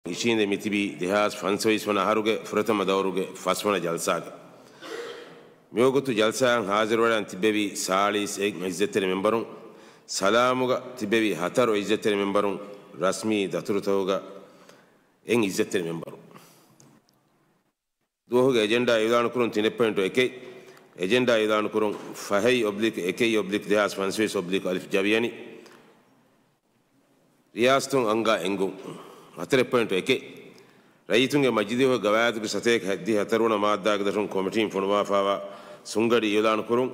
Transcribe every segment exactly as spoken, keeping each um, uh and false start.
އިށީނދެ މިތިބީ ދެހާސް ފަންސަވީސް ވަނަ އަހަރުގެ ފުރަތަމަ ދައުރުގެ ފަސްވަނަ ޖަލްސާގެ. މިވަގުތު ޖަލްސާއަށް ހާޒިރުވެޑަން ތިއްބެވި ސާޅީސް އެއް އިއްޒަތްތެރި މެންބަރުން، ސަލާމުގަ ތިއްބެވި ހަތަރު އިއްޒަތްތެރި މެންބަރުން، ރަސްމީ ދަތުރުތަކުގަ އެއް އިއްޒަތްތެރި މެންބަރުން. ދުވަހުގެ އެޖެންޑާ އިއުލާނުކުރުން ތިނެއް ޕޮއިންޓު އެކެއް، އެޖެންޑާ އިއުލާނުކުރުން ފަހެއް އޮބްލިކް އެކެއް އޮބްލިކް ދެހާސް ފަންސަވީސް އޮބްލިކް އަލިފް ޖަވިޔަނި، ރިޔާސަތުން އަންގާ އެންގުން ހަތަރެއް ޕޮއިންޓު އެކެއް، ރައްޔިތުންގެ މަޖިލީހުގެ ގަވާއިދުގެ ސަތޭކަ ހަތްދިހަ ހަތަރުވަނަ މާއްދާގެ ދަށުން ކޮމިޓީން ފޮނުވާފާވާ ސުންގަޑި އިއުލާނުކުރުން،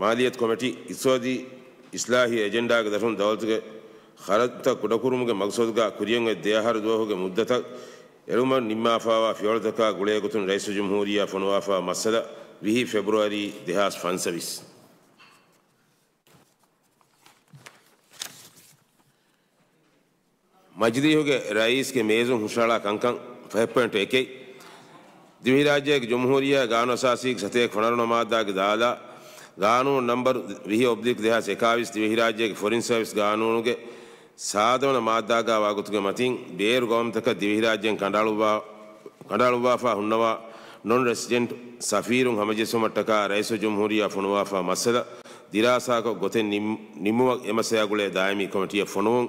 މާލިއްޔަތު ކޮމިޓީ، އިޤްތިޞާދީ އިޞްލާޙީ އެޖެންޑާގެ ދަށުން ދައުލަތުގެ ޚަރަދުތައް ކުޑަކުރުމުގެ މަގްސަދުގަ ކުރިއަށް އޮތް ދެއަހަރު ދުވަހުގެ މުއްދަތަށް އެޅުމަށް ނިންމާފާވާ ފިޔަވަޅުތަކާ ގުޅޭގޮތުން ރައީސުލްޖުމްހޫރިއްޔާ ފޮނުވާފާ މައްސަލަ، ވިހި ފެބްރުއަރީ ދެހާސް ފަންސަވީސް. މަޖިލީހުގެ ރައީސްގެ މޭޒުން ހުށަހަޅާ ކަންކަން ފަހެއް ޕޮއިންޓު އެކެއް، ދިވެހިރާއްޖޭގެ ޖުމްހޫރިއްޔާ ގާނޫނުއަސާސީގެ ސަތޭކަ ފަނަރަ ވަނަ މާއްދާގެ ދާލާ، ގާނޫނު ނަންބަރު ވިހި އޮބްލިކް ދެހާސް އެކާވީސް ދިވެހިރާއްޖޭގެ ފޮރިން ސަރވިސް ގާނޫނުގެ ސާދަވަނަ މާއްދާގާ ވާގޮތުގެ މަތިން، ބޭރު ގައުމުތަކަށް ދިވެހިރާއްޖޭން ކަނޑައަޅުއްވާ، ކަނޑައަޅުއްވާފާ ހުންނަވާ ނޮން ރެސިޑެންޓް ސަފީރުން ހަމަޖެއްސުމަށްޓަކާ ރައީސުލްޖުމްހޫރިއްޔާ ފޮނުވާފާ މައްސަލަ ދިރާސާކޮށް ގޮތެއް ނިން-، ނިންމުމަށް އެމަސައްކަތް ގުޅޭ ދާއިމީ ކޮމިޓީއެއް ފޮނުވުން،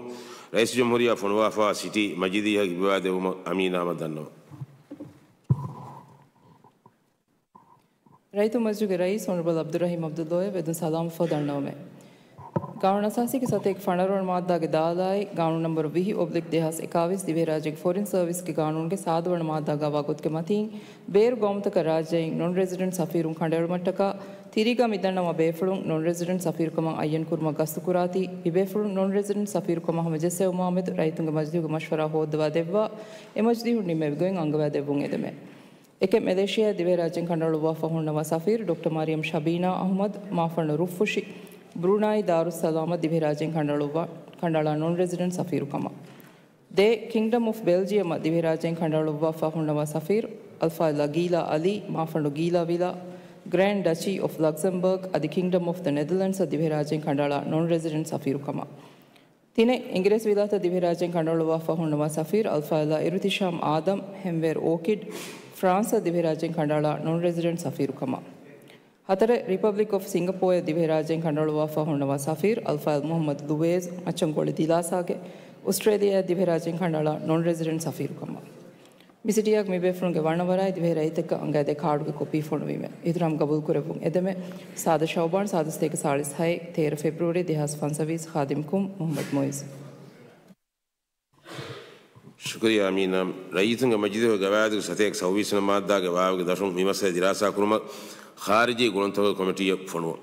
ރައީސުލްޖުމްހޫރިއްޔާ ފޮނުވާފާ ސިޓީ މަޖިލީހަށް ހިބަވާދެއްވުމަށް އަމީނާމަ ދަންނަވަން. ރައްޔިތުންގެ މަޖިލީހުގެ ރައީސް އޮނަރަބަލް ޢަބްދުއްރަޙީމް ޢަބްދުﷲ އަށް ވެދުން ސަލާމަތްވެފަ ދަންނަވަމޭ. ގާނޫނުއަސާސީގެ ސަތޭކަ ފަނަރަ ވަނަ މާއްދާގެ ދާލާއި، ގާނޫނު ނަންބަރު ވިހި އޮބްލިކް ދެހާސް އެކާވީސް ދިވެހިރާއްޖޭގެ ފޮރިން ސަރވިސްގެ ގާނޫނުގެ ސާދަވަނަ މާއްދާގާ ވާގޮތުގެ މަތީން، ބޭރު ގައުމުތަކަށް ރާއްޖެއިން ނޮން ރެސިޑެންޓް ސަފީރުން ކަނޑައެޅުމަށްޓަކާ، ތިރީގަ މިދަންނަވާ ބޭފުޅުން ނޮން ރެސިޑެންޓް ސަފީރުކަމަށް އައްޔަން ކުރުމަށް ގަސްތުކުރާތީ، މިބޭފުޅުން ނޮން ރެސިޑެންޓް ސަފީރުކަމަށް ހަމަޖެއްސެވުމާމެދު ރައްޔިތުންގެ މަޖިލީހުގެ މަޝްވަރާ ހޯއްދަވާ ދެއްވާ، އެ މަޖިލީހުން ނިންމެވި ގޮތް އަންގަވާ ދެއްވުން އެދެމޭ. އެކެއް، މެލޭޝިޔާއާ ދިވެހިރާއްޖޭން ކަނޑައަޅުއްވާފަ ހުންނަވާ ސަފީރު ޑޮކްޓަރ މަރިޔަމް ޝަބީނާ އަޙްމަދު، މާފަންނު ރުއްފުށި ބްރޫނާއީ ދާރުއްސަލާމަށް ދިވެހިރާއްޖޭން ކަނޑައަޅުއްވާ، ކަނޑައަޅާ ނޮން ރެސިޑެންޓް ސަފީރުކަމަށް. ދޭ، ކިންގްޑަމް އޮފް ބެލްޖިއަމަށް ދިވެހިރާއްޖޭން ކަނޑައަޅުއްވާފަ ހުންނަވާ ސަފީރު އަލްފާޟިލާ ގީލާ ޢަލީ، މާފަންނު ގީލާ ވިލާ، ގްރޭންޑް ޑަޗީ އޮފް ލަގްޒަމްބަރގް އަދި ކިންގްޑަމް އޮފް ދަ ނެދަލެންޑްސްއަށް ދިވެހިރާއްޖޭން ކަނޑައަޅާ ނޮން ރެސިޑެންޓް ސަފީރުކަމަށް. ތިނެއް، އިނގިރޭސިވިލާތަށް ދިވެހިރާއްޖޭން ކަނޑައަޅުއްވާފަ ހުންނަވާ ސަފީރު އަލްފާޟިލާ އިރުތިޝާމް އާދަމް، ހެންވޭރު އޯކިޑް، ފްރާންސަށް ދިވެހިރާއްޖޭން ކަނޑައަޅާ ނޮން ރެސިޑެންޓް ސަފީރުކަމަށް. ހަތަރެއް، ރިޕަބްލިކް އޮފް ސިންގަޕޯއަށް ދިވެހިރާއްޖޭން ކަނޑައަޅުއްވާފަ ހުންނަވާ ސަފީރު އަލްފާޟިލް މުޙައްމަދު ލުވޭޒް، މައްޗަންގޮޅި ދިލާސާގެ، އޮސްޓްރޭލިޔާއަށް ދިވެހިރާއްޖޭން ކަނޑައަޅާ ނޮން ރެސިޑެންޓް ސަފީރުކަމަށް. މި ސިޓީއަށް މިބޭފުޅުންގެ ވަނަވަރާއި ދިވެހި ރައްޔިތަކަށް އަންގާދޭ ކާޑުގެ ކޮޕީ ފޮނުވީމޭ. އިޙްތިރާމް ގަބޫލުކުރެއްވުން އެދެމޭ. ސާދަ ޝަޢުބާން، ސާދަ ސަތޭކަ ސާޅީސް ހައެއް، ތޭރަ ފެބްރުއަރީ ދެހާސް ފަންސަވީސް، ޚާދިމްކުން، މުޙައްމަދު މުޢިއްޒު. ޝުކުރިއްޔާ އަމީނާ. ރައްޔިތުންގެ މަޖިލީހުގެ ގަވާއިދުގެ ސަތޭކަ ސައުވީސް ވަނަ މާއްދާގެ ވާވަގެ ދަށުން މި މައްސަލަ ދިރާސާ ކުރުމަށް ޚާރިޖީ ގުޅުންތަކުގެ ކޮމިޓީއެއް ފޮނުވުން.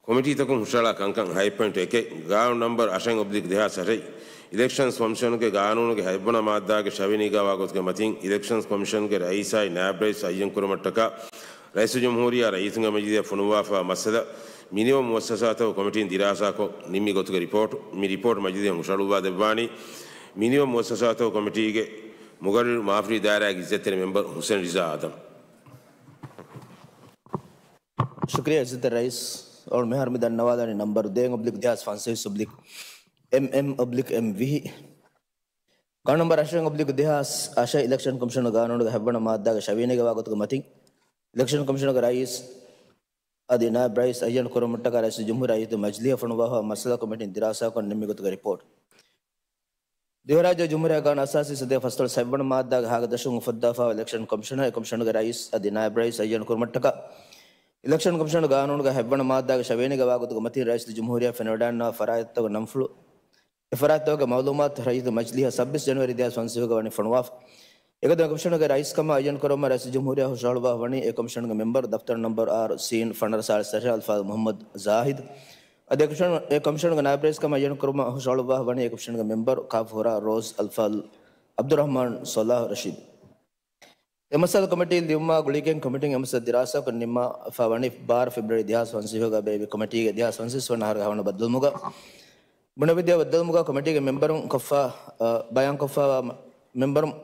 ކޮމިޓީތަކުން ހުށަހަޅާ ކަންކަން ހަތް ޕޮއިންޓު އެކެއް، ގާނޫނު ނަންބަރު އަށެއް އޮބްލިކް ދެހާސް އަށެއް، އިލެކްޝަންސް ކޮމިޝަނުގެ ގާނޫނުގެ ހަތްވަނަ މާއްދާގެ ށަވިޔަނީގާ ވާގޮތުގެ މަތިން، އިލެކްޝަންސް ކޮމިޝަނުގެ ރައީސާއި ނާއިބް ރައީސް އައްޔަން ކުރުމަށްޓަކާ، ރައީސުލްޖުމްހޫރިއްޔާ ރައްޔިތުންގެ މަޖިލީހަށް ފޮނުއްވާފާ މައްސަލަ، މިނިވަން މުއައްސަސާތަކުގެ ކޮމިޓީން ދިރާސާކޮށް ނިންމި ގޮތުގެ ރިޕޯޓު، މި ރިޕޯޓު މަޖިލީހަށް ހުށަހަޅުއްވާ ދެއްވާނީ، މިނިވަން މުއައްސަސާތަކުގެ ކޮމިޓީގެ މުގައްރިރު މާފަރީ ދާއިރާގެ އިއްޒަތްތެރި މެމްބަރު ހުސެން ރިޒާ އާދަމް. ޝުކުރިއްޔާ އިއްޒަތްތެރި ރައީސް. އަޅު މިހާރު މި ދަންނަވާލާނީ ނަންބަރު ދޭއް އޮބްލިކް ދެހާސް ފަންސަވީސް އޮބްލިކް އެމް އެމް އޮބްލިކް އެމް ވިހި. ގާނޫނު ނަންބަރު އަށެއް އޮބްލިކް ދެހާސް އަށެއް، އިލެކްޝަން ކޮމިޝަނުގެ ގާނޫނުގެ ހަތްވަނަ މާއްދާގެ ޝަވިޔަނީގާ ވާގޮތުގެ މަތިން، އިލެކްޝަން ކޮމިޝަނުގެ ރައީސް އަދި ނާއިބް ރައީސް އައްޔަން ކުރުމަށްޓަކާ ރައީސުލްޖުމްހޫރިއްޔާ ރައްޔިތުންގެ މަޖިލީހަށް ފޮނުއްވާފާ މައްސަލަ ކޮމިޓީން ދިރާސާކޮށް ނިންމި ގޮތުގެ ރިޕޯޓު. ދިވެހިރާއްޖޭގެ ޖުމްހޫރިއްޔާ ގާނޫނު އަސާސީ ސަތޭކަ ފަސްދޮޅަސް ހަތްވަނަ މާއްދާގެ ހާގެ ދަށުން އުފައްދާފާވާ އިލެކްޝަން ކޮމިޝަނަށް އެ ކޮމިޝަނުގެ ރައީސް އަދި ނާއިބް ރައީސް އައްޔަން ކުރުމަށްޓަކާ، އިލެކްޝަން ކޮމިޝަނުގެ ގާނޫނުގެ ހަތްވަނަ މާއްދާގެ ޝަވިޔަނީގާ ވާގޮތުގެ މަތިން ރައީސުލްޖުމްހޫރިއްޔާ ފެނިވަޑައިގަންނަވާ ފަރާތްތަކުގެ ނަންފުޅު، އެ ފަރާތްތަކުގެ މައުލޫމާތު ރައްޔިތުންގެ މަޖިލީހަށް ސައްބީސް ޖަނުއަރީ ދެހާސް ފަންސަވީހުގަ ވަނީ ފޮނުވާފަ. އެގޮތުން އެ ކޮމިޝަނުގެ ރައީސްކަމަށް އައްޔަން ކުރުމަށް ރައީސުލްޖުމްހޫރިއްޔާ ހުށަހަޅުއްވާފަ ވަނީ އެ ކޮމިޝަނުގެ މެމްބަރު ދަފްތަރު ނަންބަރު އާރު، ސީން ފަނަރަ ސާޅީސް އަށެއް، އަލްފާޟިލް މުޙައްމަދު ޒާހިދު. އަދި އެ ކޮމިޝަނު، އެ ކޮމިޝަނުގެ ނާއިބް ރައީސް ކަމަށް އައްޔަން ކުރުމަށް ހުށަހަޅުއްވާފަ ވަނީ އެ ކޮމިޝަނުގެ މެމްބަރު ކާފު ހުރާ ރޯޒް އަލްފާޟިލް ޢަބްދުއްރަޙްމާން ޞަލާޙު ރަޝީދު. އެ މައްސަލަ ކޮމިޓީން ލިޔުއްވުމާ ގުޅިގެން ކޮމިޓީން އެ މައްސަލަ ދިރާސާކޮށް ނިންމާފަ ވަނީ ބާރަ ފެބްރުއަރީ ދެހާސް ފަންސަވީހުގަ ބޭއްވި ކޮމިޓީގެ ދެހާސް ފަންސަވީސް ވަނަ އަހަރުގެ ހަވަނަ ބައްދަލުވުމުގަ ބުނެވި ދެ ބައްދަލުވުމުގަ ކޮމިޓީގެ މެމްބަރުން ކޮށްފާ، އަ، ބަޔާންކޮށްފާވާ މަ-، މެމްބަރުން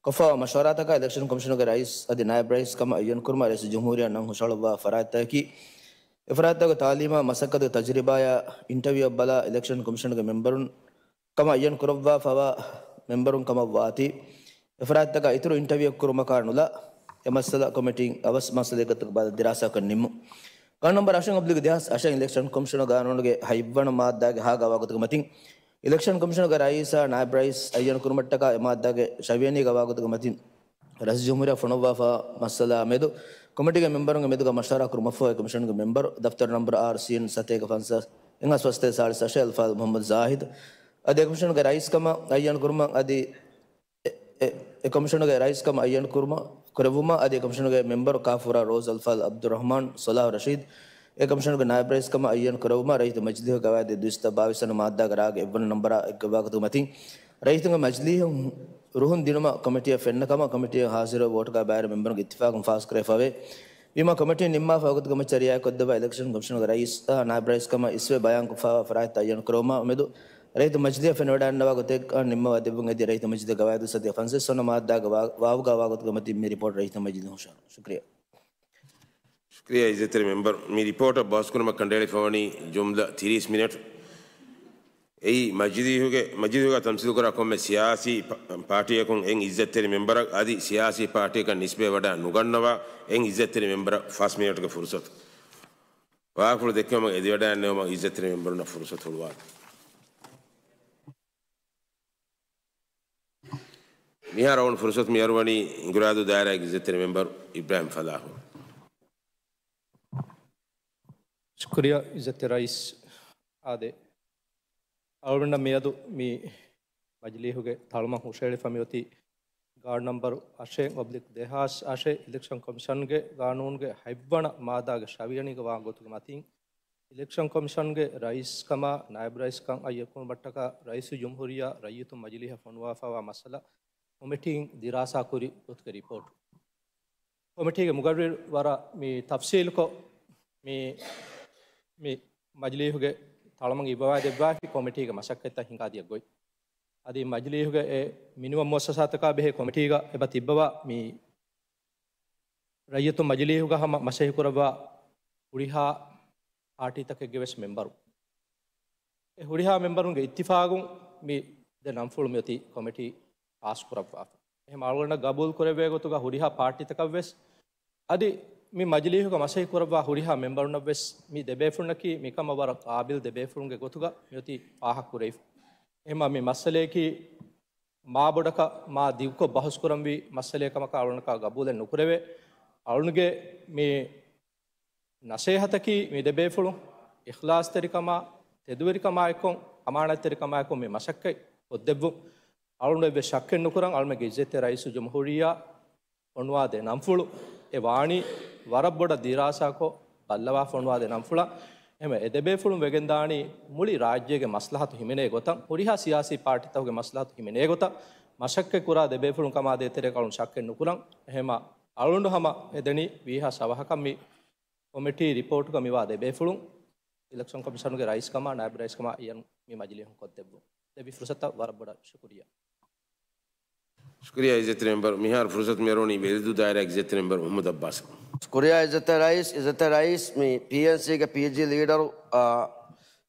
ކޮށްފާވާ މަޝްވަރާތަކާ އިލެކްޝަން ކޮމިޝަނުގެ ރައީސް އަދި ނާއިބް ރައީސް ކަމަށް އައްޔަން ކުރުމަށް ރައީސުލްޖުމްހޫރިއްޔާ ނަން ހުށަހަޅުއްވާ ފަރާތްތަކަކީ، އެ ފަރާތްތަކުގެ ތާލީމާ މަސައްކަތުގެ ތަޖުރިބާޔާ އިންޓަވިއުއަށް ބަލާ އިލެކްޝަން ކޮމިޝަނުގެ މެމްބަރުން ކަމަށް އައްޔަން ކުރައްވާފައިވާ މެމްބަރުން ކަމަށް ވާތީ، އެފަރާތްތަކަށް އިތުރު އިންޓަވިއު ކުރުމަކާ ނުލާ، އެ މައްސަލަ ކޮމިޓީން އަވަސް މައްސަލައެއްގަތުގަ ބަލަ ދިރާސާކޮށް ނިންމުން. ގާނޫނު ނަންބަރު އަށެއް އޮބްލިކް ދެހާސް އަށެއް އިލެކްޝަން ކޮމިޝަނުގެ ގާނޫނުގެ ހަތްވަނަ މާއްދާގެ ހާގަ ވާގޮތުގެ މަތިން، އިލެކްޝަން ކޮމިޝަނުގެ ރައީސާ ނާއިބް ރައީސް އައްޔަން ކުރުމަށްޓަކާ އެ މާއްދާގެ ށަވިޔަނީގަ ވާގޮތުގެ މަތިން، ރައީސުލްޖުމްހޫރިއްޔާ ފޮނުއްވާފަ މައްސަލާ މެދު، ކޮމިޓީގެ މެމްބަރުންގެ މެދުގަ މަޝްވަރާ ކުރުމަށްފަހު، އެ ކޮމިޝަނުގެ މެމްބަރު، ދަފްތަރު ނަންބަރު އާރް ސީ އެން ސަތޭކަ ފަންސާސް، އެން ހާސް ފަސްތޭ ސާޅީސް އަށެއް އަލްފާޟިލް މުޙައްމަދު ޒާހިދު. އަދި އެ ކޮމިޝަނުގެ ރައީސްކަމަށް އައްޔަން ކުރުމަށް އަދި އެ، އެ، އެ ކޮމިޝަނުގެ ރައީސްކަމަށް އައްޔަން ކުރުމަށް، ކުރެއްވުމަށް އަދި އެ ކޮމިޝަނުގެ މެމްބަރު ކާފޫރާ ރޯޒް އަލްފާޟިލް އަބްދުއްރަޙްމާން ޞަލާޙު ރަޝީދު، އެ ކޮމިޝަނުގެ ނާއިބް ރައީސްކަމަށް އައްޔަން ކުރެއްވުމަށް ރައްޔިތު މަޖިލީހުގެ ގަވާއިދު ދުއިސައްތަ ބާވީސް ވަނަ މާއްދާގެ ރާގެ އެއްވަނަ ނަންބަރާ އެއްގަ ވާގޮތުގެ މަތިން، ރައްޔިތުންގެ މަޖިލީހުން ރުހުން ދިނުމަށް ކޮމިޓީއަށް ފެންނަ ކަމަށް ކޮމިޓީއަށް ހާޒިރު ވޯޓުގަ ބައިވެރި މެމްބަރުންގެ އިއްތިފާޤުން ފާސްކުރެވިފައެވެ. ވީމާ ކޮމިޓީން ނިންމާފަ ވަގުތުގެ މައްޗަށް ރިއާޔަތްކޮށްދެއްވާ އިލެކްޝަން ކޮމިޝަނުގެ ރައީސް އާ ނާއިބް ރައީސް ކަމަށް އިސްވެ ބަޔާންކޮށްފައިވާ ފަރާތްތައް އައްޔަން ކުރެވުމާ މެދު ރައްޔިތު މަޖިލީހަށް ފެނިވަޑައިގަންނަވާ ގޮތެއް ނިންމަވާ ދެއްވުން އެދި ރައްޔިތު މަޖިލީހުގެ ގަވާއިދު ސަތޭކަ ފަންސާސް ވަނަ މާއްދާގެ ވާ، ވާވުގަ ވާގޮތުގެ މަތިން މި ރިޕޯޓް ރައްޔިތު މަޖިލީހުން ޝަރު. ޝުކްރިޔާ. ޝުކްރިޔާ އިއްޒަތްތެރި މެމްބަރު. މި ރިޕޯޓަށް ބަހުސްކުރުމަށް ކަނޑައެޅިފަވަނީ ޖުމްލަ ތިރީސް މިނެޓް. އެއީ މަޖިލީހުގެ، މަޖިލީހުގަ ތަމްސީލުކުރާ ކޮންމެ ސިޔާސީ ޕާ-، ޕާޓީއަކުން އެއް އިއްޒަތްތެރި މެމްބަރަށް އަދި ސިޔާސީ ޕާޓީއަކަށް ނިސްބަތްވެވަޑައި ނުގަންނަވާ އެއް އިއްޒަތްތެރި މެމްބަރަށް ފަސް މިނެޓްގެ ފުރުސަތު. ވާހަކަފުޅު ދެއްކެވުމަށް އެދިވަޑައިގަންނަވުމަށް އިއްޒަތްތެރި މެމްބަރުންނަށް ފުރުސަތު ހުޅުވާލަން. މިހާރު އަޅުގަނޑު ފުރުސަތު މިއަރުވަނީ ހިނގުރާދޫ ދާއިރާގެ އިއްޒަތްތެރި މެމްބަރު އިބްރާހިމް ފަލާޙު. ޝުކުރިޔާ އިއްޒަތްތެރި ރައީސް. އާދެ، އަޅުގަނޑަށް މިއަދު މި މަޖިލީހުގެ ތަޅުމަށް ހުށައެޅިފަ މިއޮތީ ގާނޫނު ނަންބަރު އަށެއް އޮބްލިކް ދެހާސް އަށެއް އިލެކްޝަން ކޮމިޝަންގެ ގާނޫނުގެ ހަތްވަނަ މާއްދާގެ ޝަވިޔަނީގަ ވާ ގޮތުގެ މަތިން، އިލެކްޝަން ކޮމިޝަންގެ ރައީސްކަމާ ނާއިބް ރައީސްކަން އައްޔަން ކުރުމަށްޓަކާ ރައީސުލްޖުމްހޫރިއްޔާ ރައްޔިތު މަޖިލީހަށް ފޮނުވާފައިވާ މައްސަލަ ކޮމިޓީން ދިރާސާކުރި ގޮތުގެ ރިޕޯޓު. ކޮމިޓީގެ މުގައްރިރު ވަރަށް މި ތަފްސީލުކޮށް، މި، މި މަޖިލީހުގެ ތަޅަމަށް އިއްވަވާ ދެއްވާފި ކޮމިޓީގެ މަސައްކަތްތައް ހިނގާދިޔަ ގޮތް. އަދި މަޖިލީހުގެ އެ މިނިވަން މުއައްސަސާތަކާ ބެހޭ ކޮމިޓީގަ އެބަ ތިއްބަވާ މި ރައްޔިތު މަޖިލީހުގަ ހަމަ މަސައްކަތް ކުރައްވާ ހުރިހާ ޕާޓީތަކެއްގެ ވެސް މެމްބަރު. އެ ހުރިހާ މެމްބަރުންގެ އިއްތިފާގުން މި ދެ ނަންފުޅު މިއޮތީ ކޮމިޓީ ފާސް ކުރައްވާފަ. އެހެން އަޅުގަނޑަށް ގަބޫލު ކުރެވޭ ގޮތުގަ ހުރިހާ ޕާޓީތަކަށް ވެސް އަދި މި މަޖިލީހުގަ މަސައްކަތް ކުރައްވާ ހުރިހާ މެމްބަރުންނަށް ވެސް މި ދެބޭފުޅުންނަކީ މިކަމަށް ވަރަށް ޤާބިލް ދެބޭފުޅުންގެ ގޮތުގަ މިއޮތީ ފާހަގަ ކުރެވިފަ. އެހެންމާ މި މައްސަލަޔަކީ މާ ބޮޑަކަށް މާ ދިގުކޮށް ބަހުސް ކުރަންވީ މައްސަލައެއް ކަމަކަށް އަޅުގަނޑަކަށް ގަބޫލެއް ނުކުރެވޭ. އަޅުގަނޑުގެ މި ނަސޭހަތަކީ މި ދެބޭފުޅުން އިޚްލާޞްތެރިކަމާ، ތެދުވެރިކަމާއެކު، އަމާނަތްތެރިކަމާއެކު މި މަސައްކަތް ކޮށްދެއްވުން. އަޅުގަނޑު އެއްވެސް ޝައްކެއް ނުކުރަން، އަޅުގަނޑުގެ އިއްޒަތްތެރި ރައީސުލްޖުމްހޫރިއްޔާ ފޮނުވާ ދެ ނަންފުޅު އެ ވާނީ ވަރަށް ބޮޑަށް ދިރާސާކޮށް ބައްލަވާ ފޮނުވާ ދެ ނަންފުޅަށް. އެހެންވެ، އެ ދެބޭފުޅުން ވެގެންދާނީ މުޅި ރާއްޖޭގެ މަސްލަހަތު ހިމެނޭ ގޮތަށް، ހުރިހާ ސިޔާސީ ޕާޓީތަކުގެ މަސްލަހަތު ހިމެނޭ ގޮތަށް މަސައްކަތް ކުރާ ދެބޭފުޅުން ކަމާ ދޭތެރޭގަ އަޅުން ޝައްކެއް ނުކުރަން. އެހެންމާ އަޅުގަނޑު ހަމަ އެދެނީ ވީހާ ސަވަހަކަށް މި ކޮމިޓީ ރިޕޯޓުގަ މިވާ ދެބޭފުޅުން އިލެކްޝަން ކޮމިޝަނުގެ ރައީސްކަމާ ނާއިބު ރައީސްކަމާ އިޔަން މި މަޖިލީހުން ކޮށްދެއްވުން. ދެއްވި ފުރުސަތަށް ވަރަށް ބޮޑަށް ޝުކުރިއްޔާ. ޝުކުރިއްޔާ އިއްޒަތްތެރި މެމްބަރު. މިހާރު ފުރުސަތު މިއަރުވަނީ ވެލިދޫ ދާއިރާގެ އިއްޒަތްތެރި މެމްބަރު މުޙައްމަދު އައްބާސް. ޝުކުރިއްޔާ އިއްޒަތްތެރި ރައީސް، އިއްޒަތްތެރި ރައީސް މި ޕީއެންސީގެ ޕީޖީ ލީޑަރު، އާ،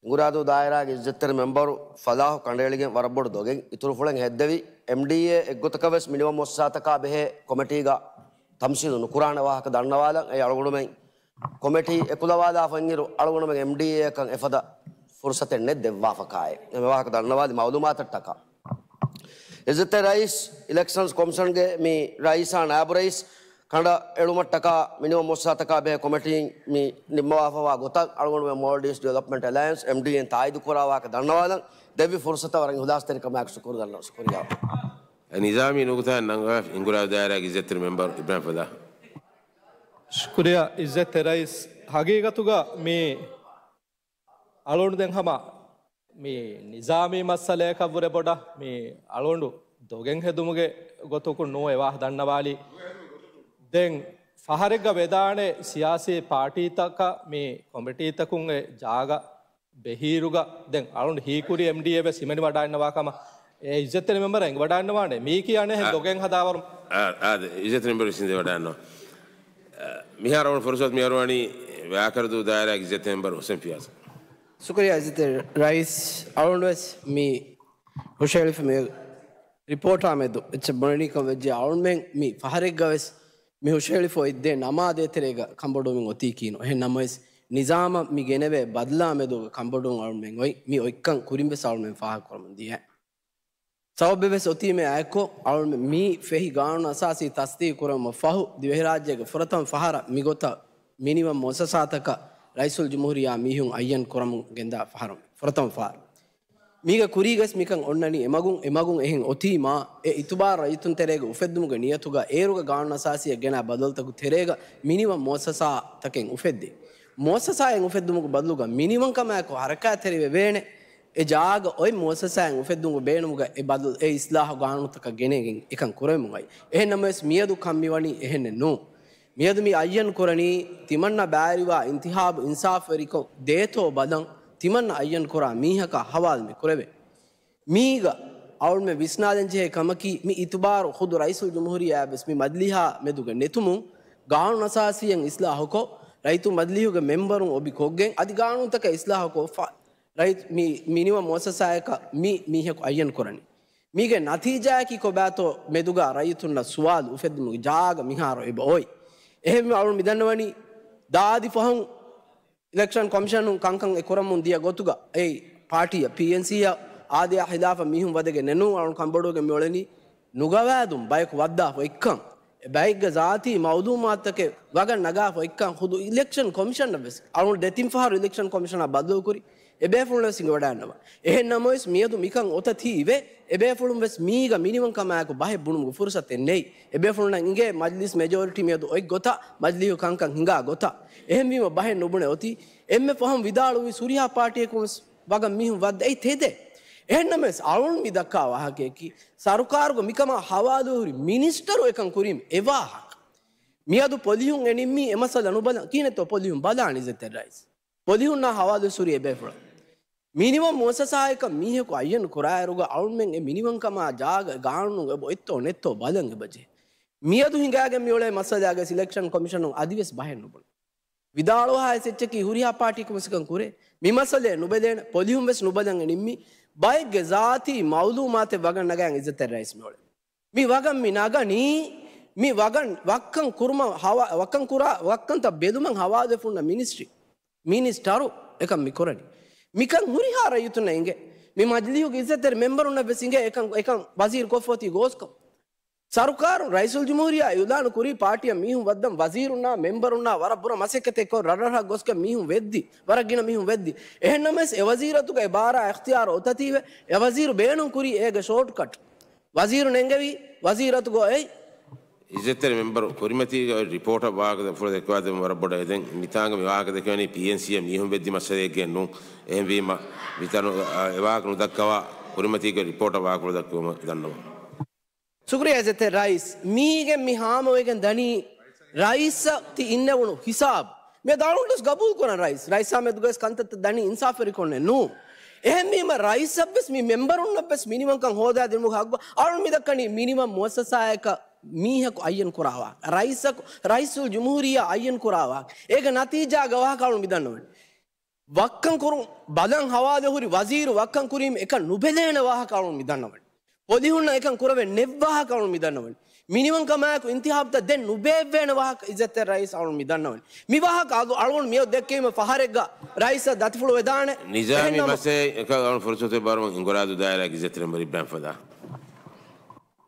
ހިނގުރާދޫ ދާއިރާގެ އިއްޒަތްތެރި މެމްބަރު ފަލާޙު ކަނޑައެޅިގެން ވަރަށް ބޮޑު ދޮގެއް އިތުރުފުޅެއް ހެއްދެވި. އެމްޑީއޭ އެއްގޮތަކަށް ވެސް މިނިވަން މުއައްސަސާތަކާ ބެހޭ ކޮމިޓީގަ ތަމްސީލު ނުކުރާނެ ވާހަކަ ދަންނަވާލަން. އެ އަޅުގަނޑުމެން ކޮމިޓީ އެކުލަވާލާފަ އިންއިރު އަޅުގަނޑުމެން އެމްޑީއޭއަކަށް އެފަދަ ފުރުސަތެއް ނެތް ދެއްވާފަކާއެއް. އެ ވާހަކަ ދަންނަވާލި މައުލޫމާތަށްޓަކާ. އިއްޒަތްތެރި ރައީސް، އިލެކްޝަންސް ކޮމިޝަންގެ މި ރައީސާ ނާއިބު ރައީސް ކަނޑައެޅުމަށްޓަކާ މިނިވަން މުއައްސަސާތަކާ ބެހޭ ކޮމިޓީން މި ނިންމަވާފައިވާ ގޮތަށް އަޅުގަނޑުމެން މޯލްޑިވްސް ޑިވެލޮޕްމަންޓް އެލަޔަންސް، އެމްޑީއޭން ތާއީދު ކުރާ ވާހަކަ ދަންނަވާލަން. ދެއްވި ފުރުސަތަށް ވަރަށް އިޚްލާޞްތެރިކަމާއެކު ޝުކުރު ދަންނަވަން. ޝުކުރިއްޔާ. އެ ނިޒާމީ ނުކުތާއެއް ނަންގަވާފަ ހިނގުރާދޫ ދާއިރާގެ އިއްޒަތްތެރި މެމްބަރު އިބްރާހިމް ފަލާޙު. ޝުކުރިއްޔާ އިއްޒަތްތެރި ރައީސް. ހަގީގަތުގަ މި އަޅުގަނޑު ދެން ހަމަ މި ނިޒާމީ މައްސަލަޔަކަށްވުރެ ބޮޑަށް މި އަޅުގަނޑު ދޮގެއް ހެދުމުގެ ގޮތަކުން ނޫން އެ ވާހަކަ ދަންނަވާލީ. ދެން ފަހަރެއްގަ ވެދާނެ ސިޔާސީ ޕާޓީތަކަށް މި ކޮމިޓީތަކުން އެ ޖާގަ ބެހިއިރުގަ ދެން އަޅުގަނޑު ހީކުރީ އެމްޑީއޭ ވެސް ހިމެނިވަޑައިންނަވާ ކަމަށް އެ އިއްޒަތްތެރި މެމްބަރަށް އެނގިވަޑައިންނަވާނެ. މީކީ އަނެއްހެން އާ، ދޮގެއް ހަދާވަރު. އާ، އާދެ، އިއްޒަތްތެރި މެމްބަރު ވެސް ހިނދެވަޑައިންނަވާ. އާ، މިހާރު އަޅުގަނޑު ފުރުސަތު މިއަރުވަނީ ވާކަރަދޫ ދާއިރާގެ އިއްޒަތްތެރި މެމްބަރު ހުސެން ފިޔާޒަށް. ޝުކުރިއްޔާ އިއްޒަތްތެރި ރައީސް. އަޅުގަނޑު ވެސް މި ހުށަހެޅިފަ މި ރިޕޯޓާ މެދު އެއްޗެއް ބުނަނީ ކަމަށް ވެއްޖެ. އަޅުމެން މި ފަހަރެއްގަ ވެސް މި ހުށަހެޅިފަ އޮތް ދެ ނަމާދޭ ތެރޭގަ ކަނބޮޑުވުމެއް އޮތީކީނު. އެހެން ނަމަވެސް، ނިޒާމަށް މި ގެނެވޭ ބަދަލާ މެދުގަ ކަނބޮޑުވުން އަޅުމެން އޮތް. މި އޮތްކަން ކުރިން ވެސް އަޅުމެން ފާހަގަ ކުރަމުން ދިޔަ. ސަބަބެއް ވެސް އޮތީމޭ އާއެކު، އަޅުމެން މި ފެހި ގާނޫނު އަސާސީ ތަސްދީގު ކުރުމަށް ފަހު، ދިވެހިރާއްޖޭގެ ފުރަތަމަ ފަހަރަށް މިގޮތަށް މިނިވަން މުއައްސަސާތަކަށް ރައީސުލްޖުމްހޫރިއްޔާ މީހުން އައްޔަން ކުރަމުން ގެންދާ ފަހަރު، ފުރަތަމަ ފަހަރު. މީގެ ކުރީގަސް މިކަން އޮންނަނީ އެމަގުން، އެމަގުން އެހެން އޮތީމާ، އެ އިތުބާރު ރައްޔިތުން ތެރޭގަ އުފެއްދުމުގެ ނިޔަތުގަ އޭރުގެ ގާނޫނު އަސާސީއަށް ގެނާ ބަދަލުތަކު ތެރޭގަ މިނިވަން މުއައްސަސާތަކެއް އުފެއްދޭ. މުއައްސަސާއެއް އުފެއްދުމުގެ ބަދަލުގަ މިނިވަންކަމާއެކު ހަރަކާތްތެރިވެވޭނެ އެ ޖާގަ އޮތް މުއައްސަސާއެއް އުފެއްދުމުގެ ބޭނުމުގަ އެ ބަދަލު އެ އިސްލާހު ގާނޫނުތަކަށް ގެނެގެން އެކަން ކުރެވެމުން އައި. އެހެން ނަމަވެސް މިއަދު ކަން މިވަނީ އެހެނެއް ނޫން. މިއަދު މި އައްޔަން ކުރަނީ ތިމަންނަ ބައިވެރިވާ އިންތިހާބު އިންސާފުވެރިކޮށް ދޭތޯ ބަލަން ތިމަންނަ އައްޔަން ކުރާ މީހަކާ ހަވާލު މި ކުރެވޭ. މީގަ އަޅުމެން ވިސްނާލަންޖެހޭ ކަމަކީ، މި އިތުބާރު ޚުދު ރައީސުލްޖުމްހޫރިއްޔާއަށް ވެސް މި މަޖިލީހާ މެދުގަ ނެތުމުން، ގާނޫނު އަސާސީއަށް އިސްލާހުކޮށް، ރައްޔިތު މަޖިލީހުގެ މެމްބަރުން އޮބި ކޮށްގެން، އަދި ގާނޫނުތަކަށް އިސްލާހުކޮށްފަ، ރައްޔިތު މި، މިނިވަން މުއައްސަސާއަކަށް މި މީހަކު އައްޔަން ކުރަނީ. މީގެ ނަތީޖާއަކީ ކޮބާތޯ މެދުގަ ރައްޔިތުންނަށް ސުވާލު އުފެއްދުމުގެ ޖާގަ މިހާރު އެބަ އޮތް. އެހެންވެ އަޅުން މިދަންނަވަނީ، ދާދި ފަހުން އިލެކްޝަން ކޮމިޝަނުން ކަންކަން އެ ކުރަމުން ދިޔަ ގޮތުގަ، އެއީ ޕާޓީއަށް، ޕީއެންސީއަށް އާދަޔާ ހިލާފަށް މީހުން ވަދެގެން ނެނޫން. އަޅުން ކަންބޮޑުވެގެން މިއުޅެނީ ނުގަވާދުން ބަޔަކު ވައްދާފަ އޮތްކަން، އެ ބައެއްގެ ޒާތީ މައުލޫމާތުތަކެއް ވަގަށް ނަގާފަ އޮތްކަން ޚުދު އިލެކްޝަން ކޮމިޝަނަށް ވެސް. އަޅުން ދެތިން ފަހަރު އިލެކްޝަން ކޮމިޝަނާ ބަދަލުކުރި، އެބޭފުޅުން ވެސް އިނގިވަޑައިގަންނަވާ. އެހެން ނަމަވެސް މިއަދު މިކަން އޮތަތީވެ، އެބޭފުޅުން ވެސް މީގަ މިނިވަންކަމާއެކު ބަހެއް ބުނުމުގެ ފުރުސަތެއް ނެތް. އެބޭފުޅުންނަށް އިނގޭ މަޖިލީސް މެޖޯރިޓީ މިއަދު އޮތް ގޮތަށް، މަޖިލީހު ކަންކަން ހިނގާ ގޮތަށް. އެހެންވީމަ ބަހެއް ނުބުނެ އޮތީ. އެންމެ ފަހުން ވިދާޅުވީ ހުރިހާ ޕާޓީއަކުން ވެސް ވަގަށް މީހުން ވައްދަ އެއީ ތެދެއް. އެހެން ނަމަވެސް އަޅުން މި ދައްކާ ވާހަކަޔަކީ، ސަރުކާރުގަ މިކަމާ ހަވާލުވެ ހުރި މިނިސްޓަރު އެކަން ކުރީމަ އެ ވާހަކަ. މިއަދު ޕޮލިހުން އެ ނިންމީ އެ މައްސަލަ ނުބަލަން. ކިހިނެއްތޯ ޕޮލިހުން ބަލާނީ އިއްޒަތްތެރި ރައީސް؟ ޕޮލިހުންނާ ހަވާލުވެސް ހުރި އެބޭފުޅަށް. މިނިވަން މުއައްސަސާއަކަށް މީހަކު އައްޔަން ކުރާއިރުގަ އަޅުމެން އެ މިނިވަންކަމާ ޖާގަ ގާނޫނު އެބަ އޮތްތޯ ނެތްތޯ ބަލަން އެބަޖެހޭ. މިއަދު ހިނގާގެން މިއުޅޭ މައްސަލާގެ އިލެކްޝަން ކޮމިޝަނުން އަދިވެސް ބަހެއް ނުބުނެ. ވިދާޅުވާ އެއްޗަކީ ހުރިހާ ޕާޓީއަކުން ވެސް ކަން ކުރޭ. މި މައްސަލައެއް ނުބެލޭނެ. ޕޮލިހުން ވެސް ނުބަލަން އެ ނިންމީ. ބައެއްގެ ޒާތީ މައުލޫމާތެއް ވަގަށް ނަގާ އިއްޒަތްތެރި ރައީސް މިއުޅެނީ. މި ވަގަށް މި ނަގަނީ، މި ވަގަށް ވައްކަން ކުރުމަށް ހަވާ-، ވައްކަން ކުރާ، ވައްކަންތައް ބެލުމަށް ހަވާލުވެފަ ހުންނަ މިނިސްޓްރީ، މިނިސްޓަރު އެކަން މި ކުރަނީ. މިކަން ހުރިހާ ރައްޔިތުންނަށް އިނގޭ. މި މަޖިލީހުގެ އިއްޒަތްތެރި މެމްބަރުންނަށް ވެސް އިނގޭ އެކަން، އެކަން ވަޒީރު ކޮށްފަ އޮތީ ގޯސްކަން. ސަރުކާރުން، ރައީސުލްޖުމްހޫރިއްޔާ އިއުލާނު ކުރީ ޕާޓީއަށް މީހުން ވައްދަން ވަޒީރުންނާ މެމްބަރުންނާ ވަރަށް ބުރަ މަސައްކަތެއް ކޮށް ރަށްރަށަށް ގޮސްގެން މީހުން ވެއްދި، ވަރަށް ގިނަ މީހުން ވެއްދި. އެހެން ނަމަވެސް އެ ވަޒީރަތުގަ އެ ބާރާ އިޚްތިޔާރު އޮތަތީވެ، އެ ވަޒީރު ބޭނުން ކުރީ އޭގެ ޝޯޓްކަޓް. ވަޒީރު ނެންގެވީ ވަޒީރަތުގަ އޮތް. އިއްޒަތްތެރި މެމްބަރު ކުރިމަތީގަ އޮތް ރިޕޯޓަށް ވާހަކަ ފުޅު ދެއްކުވާ ދެމުން ވަރަށް ބޮޑަށް އެދެން. މިތާނގަ މި ވާހަކަ ދެކެވެނީ ޕީއެންސީއަށް މީހުން ވެއްދި މައްސަލައެއްގެ ނޫން. އެހެންވީމަ މިތަނު އެ ވާހަކަ ނުދައްކަވާ ކުރިމަތީގަ ރިޕޯޓަށް ވާހަކަ ފުޅު ދައްކަވުމަށް ދަންނަވަން. ޝުކުރިއްޔާ އިއްޒަތްތެރި ރައީސް. މީގެން މި ހާމަވެގެން ދަނީ ރައީސަށް ތި އިންނެވުނު ހިސާބު. މިއަދު އަޅުގަނޑުވެސް ގަބޫލުކުރަން ރައީސް. ރައީސާ މެދުގަވެސް ކަންތައްތައް ދަނީ އިންސާފުވެރިކޮށްނެއް ނޫން. އެހެންވީމަ ރައީސަށްވެސް މި މެމްބަރުންނަށްވެސް މިނިވަންކަން ހޯދާދިނުމުގެ ހައްގު. އަޅުން މިދައްކަނީ މިނިވަން މުއައްސަސާއަކަށް މީހަކު އައްޔަން ކުރާ ވާހަކަ. ރައީސަކު، ރައީސުލްޖުމްހޫރިއްޔާ އައްޔަން ކުރާ ވާހަކަ. އޭގެ ނަތީޖާގެ ވާހަކަ އަޅުން މިދަންނަވަނީ. ވައްކަން ކުރުން ބަލަން ހަވާލު ހުރި ވަޒީރު ވައްކަން ކުރީމަ އެކަން ނުބެލޭނެ ވާހަކަ އަޅުން މިދަންނަވަނީ. ޕޮލިހުންނަށް އެކަން ކުރެވެން ނެއްވާހަކަ އަޅުން މިދަންނަވަނީ. މިނިވަންކަމާއެކު އިންތިހާބުތައް ދެން ނުބޭއްވޭނެ ވާހަކަ އިއްޒަތްތެރި ރައީސް އަޅުން މިދަންނަވަނީ. މި ވާހަކަ އަޅު-، އަޅުން މިއޮތް ދެއްކެވީމަ ފަހަރެއްގަ ރައީސަށް ދަތިފުޅު ވެދާނެ. ނިޒާމީ އެހެންނަމަ މައްސަލައެއް އަޅުން ފުރުސަތު ބާރުމަށް ހިނގުރާދޫ ދާއިރާގެ އިއްޒަތްތެރި މެމްބަރު އިބްރާހިމް ފަދާ.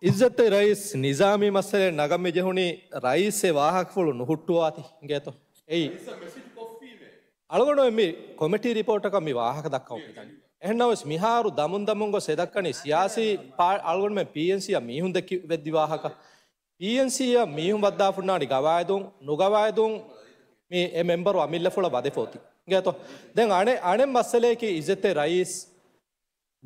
އިއްޒަތްތެރި ރައީސް، ނިޒާމީ މައްސަލައެއް ނަގަން މި ޖެހުނީ ރައީސް އެ ވާހަކަފުޅު ނުހުއްޓުވާތީ އިނގޭތޯ. އެއީ. އަޅުގަނޑުމެން މި ކޮމިޓީ ރިޕޯޓަކަށް މި ވާހަކަ ދައްކަމުން މިދަނީ. އެހެންނަމަވެސް މިހާރު ދަމުން ދަމުން ގޮސް އެ ދައްކަނީ ސިޔާސީ ޕާ-، އަޅުގަނޑުމެން ޕީއެންސީއަށް މީހުން ދެއްކި ވެއްދި ވާހަކަ. ޕީއެންސީއަށް މީހުން ވައްދާފަ ހުންނާނީ ގަވާއިދުން، ނުގަވާއިދުން މި އެ މެމްބަރު އަމިއްލަފުޅަށް ވަދެފަ އޮތީ. އިނގޭތޯ؟ ދެން އަނެއް، އަނެއް މައްސަލައަކީ އިއްޒަތްތެރި ރައީސް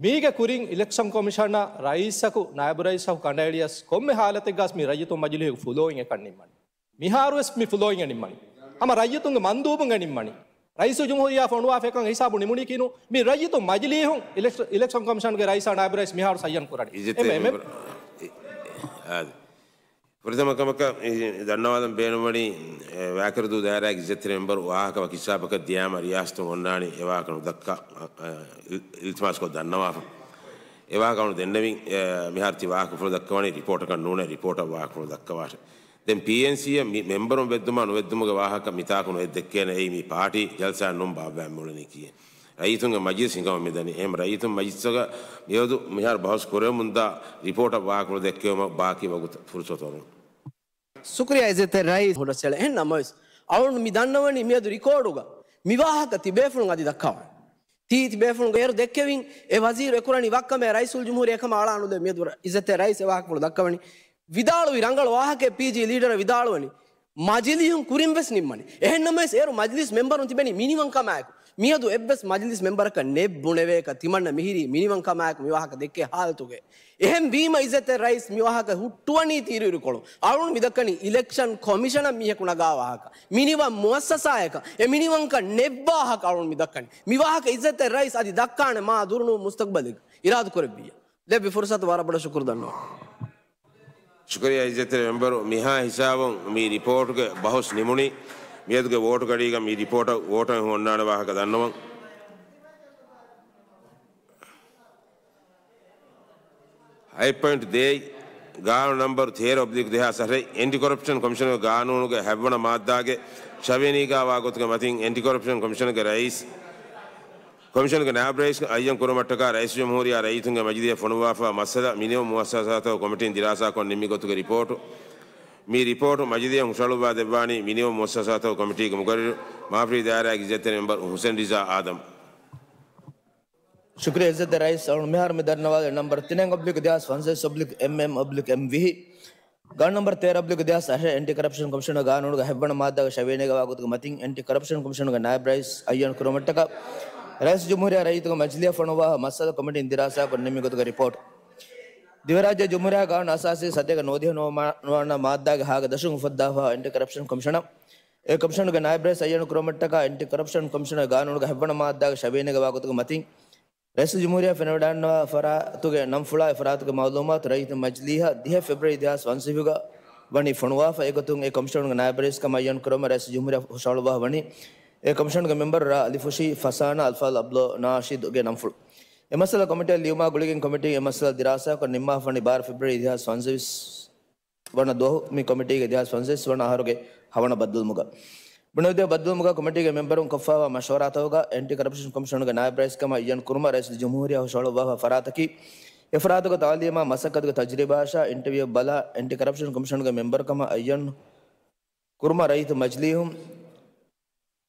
މީގެ ކުރިން އިލެކްޝަން ކޮމިޝަނަށް ރައީސަކު، ނާއިބު ރައީސަކު ކަނޑައެޅިޔަސް ކޮންމެ ހާލަތެއްގަސް މި ރައްޔިތުން މަޖިލީހުގެ ފުލޯއިން އެކަން ނިންމަނީ. މިހާރުވެސް މި ފުލޯއިން ނިންމަނީ. ހަމަ ރައްޔިތުންގެ މަންދޫބުން ނިންމަނީ. ރައީސުލްޖުމްހޫރިއްޔާ ފޮނުވާފަ އެކަން ހިސާބު ނިމުނީކީނު. މި ރައްޔިތުން މަޖިލީހުން އިލެކްޝަ-، އިލެކްޝަން ކޮމިޝަންގެ ރައީސާ ނާއިބު ރައީސް މިހާރު ސައްޔަން ކުރަނީ. އިއްޒަތްތެރި އެމެ، އެމެ، މެމްބަރު. އާދެ. ފުރަތަމަ ކަމަކަށް ދަންނަވާލަން ބޭނުންވަނީ، އެ، ވައިކަރަދޫ ދާއިރާގެ އިއްޒަތްތެރި މެމްބަރު ވާހަކަ ވަކި ހިސާބަކަށް ދިޔާމަ ރިޔާސަތުން އޮންނާނީ އެ ވާހަކަ ނުދައްކާ، އަ، އަ، އިލް-، އިލްތިމާސްކޮށް ދަންނަވާފަ. އެ ވާހަކަ އަޅު ދެންނެވިން. އެ، މިހާރު ތި ވާހަކަފުޅު ދައްކަވަނީ ރިޕޯޓަކަށް ނޫނޭ، ރިޕޯޓަށް ވާހަކަފުޅު ދައްކަވާށެ. ދެން ޕީއެންސީއަށް މި މެމްބަރުން ވެއްދުމާ ނުވެއްދުމުގެ ވާހަކަ މިތާކު ނުވެއްދެއްކޭނެ. އެއީ މި ޕާޓީ ޖަލްސާއެއް ނޫން ބާއްވާ މިއުޅެނީކީއެއް. ރައްޔިތުންގެ މަޖިލިސް ހިނގަމުން މިދަނީ. އެހެން ރައްޔިތުން މަޖިލިސްއަކަށް މިއަދު މިހާރު ބަހުސް ކުރެވެމުންދާ ރިޕޯޓަށް ވާހަކަފުޅު ދެއްކެވުމަށް ބާކީ ވަގުތު ފުރުސަތު އޮރުން. ޝުކުރިއްޔާ އިއްޒަތްތެރި ރައީސް ހުނަސްއެޅެ. އެހެން ނަމަވެސް، އަޅުން މި ދަންނަވަނީ މިއަދު ރިކޯޑުގަ މި ވާހަކަ ތިބޭފުޅުން އަދި ދައްކާވަން. ތީ ތިބޭފުޅުން އޭރު ދެއްކެވިން އެ ވަޒީރު އެކުރަނީ ވައްކަމެއް ރައީސުލްޖުމްހޫރިއްޔާ ކަމަށް އަޅާ ނުލޭ. މިއަދު ރަ-، އިއްޒަތްތެރި ރައީސް އެ ވާހަކަފުޅު ދައްކަވަނީ. ވިދާޅުވި ރަނގަޅު ވާހަކައެއް ޕީޖީ ލީޑަރ ވިދާޅުވަނީ. މަޖިލީހުން ކުރިން ވެސް ނިންމަނީ. އެހެން ނަމަވެސް އޭރު މަޖިލީސް މެމްބަރުން ތިބެނީ މިނިވަންކަމާއެކު. މިއަދު އެއްވެސް މަޖިލީސް މެމްބަރަކަށް ނެތް ބުނެވޭކަށް ތިމަންނަ މިހިރީ މިނިވަންކަމާއެކު މި ވާހަކަ ދެއްކޭ ހާލަތުގައި. އެހެން ވީމަ އިއްޒަތްތެރި ރައީސް މި ވާހަކަ ހުއްޓުވަނީ ތި އިރުއިރުކޮޅުން. އަޅުން މި ދައްކަނީ އިލެކްޝަން ކޮމިޝަނަށް މީހަކު ނަގާ ވާހަކަ. މިނިވަން މުއައްސަސާއަކަށް އެ މިނިވަންކަން ނެއްވާ ވާހަކަ އަޅުން މި ދައްކަނީ. މި ވާހަކަ އިއްޒަތްތެރި ރައީސް އަދި ދައްކާނެ މާ ދުރުނޫން މުސްތަގްބަލެއްގަ އިރާދަކުރެއްވިއްޔާ. ލެއްވި ފުރުސަތަށް ވަރަށް ބޮޑަށް ޝުކުރު ދަންނަވަން. ޝުކުރިއްޔާ އިއްޒަތްތެރި މެމްބަރު، މިހާ ހިސާބުން މި ރިޕޯޓުގެ ބަހުސް ނިމުނީ. މިއަދުގެ ވޯޓު ގަޑީގަ މި ރިޕޯޓަށް ވޯޓު އެހުން އޮންނާނެ ވާހަކަ ދަންނަވަން. ހަތް ޕޮއިންޓް ދޭއް، ގާނޫނު ނަންބަރު ތޭރަ އޮބްލިކް ދެހާސް އަށެއް، އެންޓި ކޮރަޕްޝަން ކޮމިޝަނުގެ ގާނޫނުގެ ހަތްވަނަ މާއްދާގެ ޝަވިޔަނީގާ ވާގޮތުގެ މަތިން އެންޓި ކޮރަޕްޝަން ކޮމިޝަނުގެ ރައީސް، ކޮމިޝަނުގެ ނާއިބް ރައީސް އައްޔަން ކުރުމަށްޓަކާ ރައީސުލްޖުމްހޫރިއްޔާ ރައްޔިތުންގެ މަޖިލީހަށް ފޮނުއްވާފަ މައްސަލަ މިނިވަން މުއައްސަސާތަކުގެ ކޮމިޓީން ދިރާސާކޮށް ނިންމި ގޮތުގެ ރިޕޯޓު. މި ރިޕޯޓު މަޖިލީހަށް ހުށަހަޅުއްވާ ދެއްވާނީ މިނިވަން މުއައްސަސާތަކުގެ ކޮމިޓީގެ މުގައްރިރު މާފަރީ ދާއިރާގެ އިއްޒަތްތެރި މެމްބަރު ހުސެން ރިޒާ އާދަމް. ޝުކުރިއްޔާ އިއްޒަތްތެރި ރައީސް. އަޅުން މިހާރު މި ދަންނަވާލެއް ނަންބަރު ތިނެއް އޮބްލިކް ދެހާސް ފަންސަވީސް އޮބްލިކް އެމްއެމް އޮބްލިކް އެމްވިހި. ގާނޫނު ނަންބަރު ތޭރަ އޮބްލިކް ދެހާސް އަށެއް، އެންޓި ކަރަޕްޝަން ކޮމިޝަނުގެ ގާނޫނުގެ ހަތްވަނަ މާއްދާގެ ޝަވިޔަނީގާ ވާގޮތުގެ މަތިން އެންޓި ކަރަޕްޝަން ކޮމިޝަނުގެ ނާއިބް ރައީސް އައްޔަން ކުރުމަށްޓަކާ ރައީސުލްޖުމްހޫރިއްޔާ ރައްޔިތުންގެ މަޖިލީހަށް ފޮނުއްވާފަ މައްސަލަ ކޮމިޓީން ދިރާސާކޮށް ނިންމި ގޮތުގެ ރިޕޯޓު. ދިވެހިރާއްޖެ ޖުމްހޫރިއްޔާ ގާނޫނު އަސާސީ ސަތޭކަ ނުވަދިހަ ނުވަ މާ-، ނުވަ ވަނަ މާއްދާގެ ހާގެ ދަށުން އުފައްދާފަ އެންޓި ކަރަޕްޝަން ކޮމިޝަނަށް އެ ކޮމިޝަނުގެ ނާއިބް ރައީސް އައްޔަން ކުރުމަށްޓަކާ އެންޓި ކަރަޕްޝަން ކޮމިޝަނުގެ ގާނޫނުގެ ހަތްވަނަ މާއްދާގެ ޝަވިޔަނީގާ ވާގޮތުގެ މަތިން ރައީސުލްޖުމްހޫރިއްޔާ ފެނިވަޑައިގަންނަވާ ފަރާތުގެ ނަންފުޅާ އެ ފަރާތުގެ މައުލޫމާތު ރައްޔިތުންގެ މަޖިލީހަށް ދިހަ ފެބްރުއަރީ ދެހާސް ފަންސަވީސްގަ ވަނީ ފޮނުވާފަ. އެގޮތުން އެ ކޮމިޝަނުގެ ނާއިބް ރައީސް ކަމަށް އައްޔަން ކުރުމަށް ރައީސުލްޖުމްހޫރިއްޔާ ހުށަހަޅުއްވާފަ ވަނީ އެ ކޮމިޝަނުގެ މެމްބަރު ރ. އަލިފުށީ ފަސާނާ އަލްފާޟިލް އަބްދުﷲ ނާޝިދުގެ ނަންފުޅު. އެ މައްސަލަ ކޮމިޓީއަށް ލިޔުމާ ގުޅިގެން ކޮމިޓީން އެ މައްސަލަ ދިރާސާކޮށް ނިންމާފަ ވަނީ ބާރަ ފެބްރުއަރީ ދެހާސް ފަންސަވީސް ވަނަ ދުވަހު. މި ކޮމިޓީގެ ދެހާސް ފަންސަވީސް ވަނަ އަހަރުގެ ހަވަނަ ބައްދަލުވުމުގަ ބުނެވިދިޔަ ބައްދަލުވުމުގަ ކޮމިޓީގެ މެމްބަރުން ކޮށްފައިވާ މަޝްވަރާތަކުގަ އެންޓި ކަރަޕްޝަން ކޮމިޝަނުގެ ނާއިބް ރައީސް ކަމަށް އައްޔަން ކުރުމަށް ރައީސުލްޖުމްހޫރިއްޔާ ހުށަހަޅުއްވާފަ ފަރާތަކީ، އެ ފަރާތުގެ ތައުލީމާ މަސައްކަތުގެ ތަޖުރިބާއަށާ އިންޓަވިއު ބަލާ، އެންޓި ކަރަޕްޝަން ކޮމިޝަނުގެ މެމްބަރު ކަމަށް އައްޔަން ކުރުމަށް ރައްޔިތު މަޖިލީހުން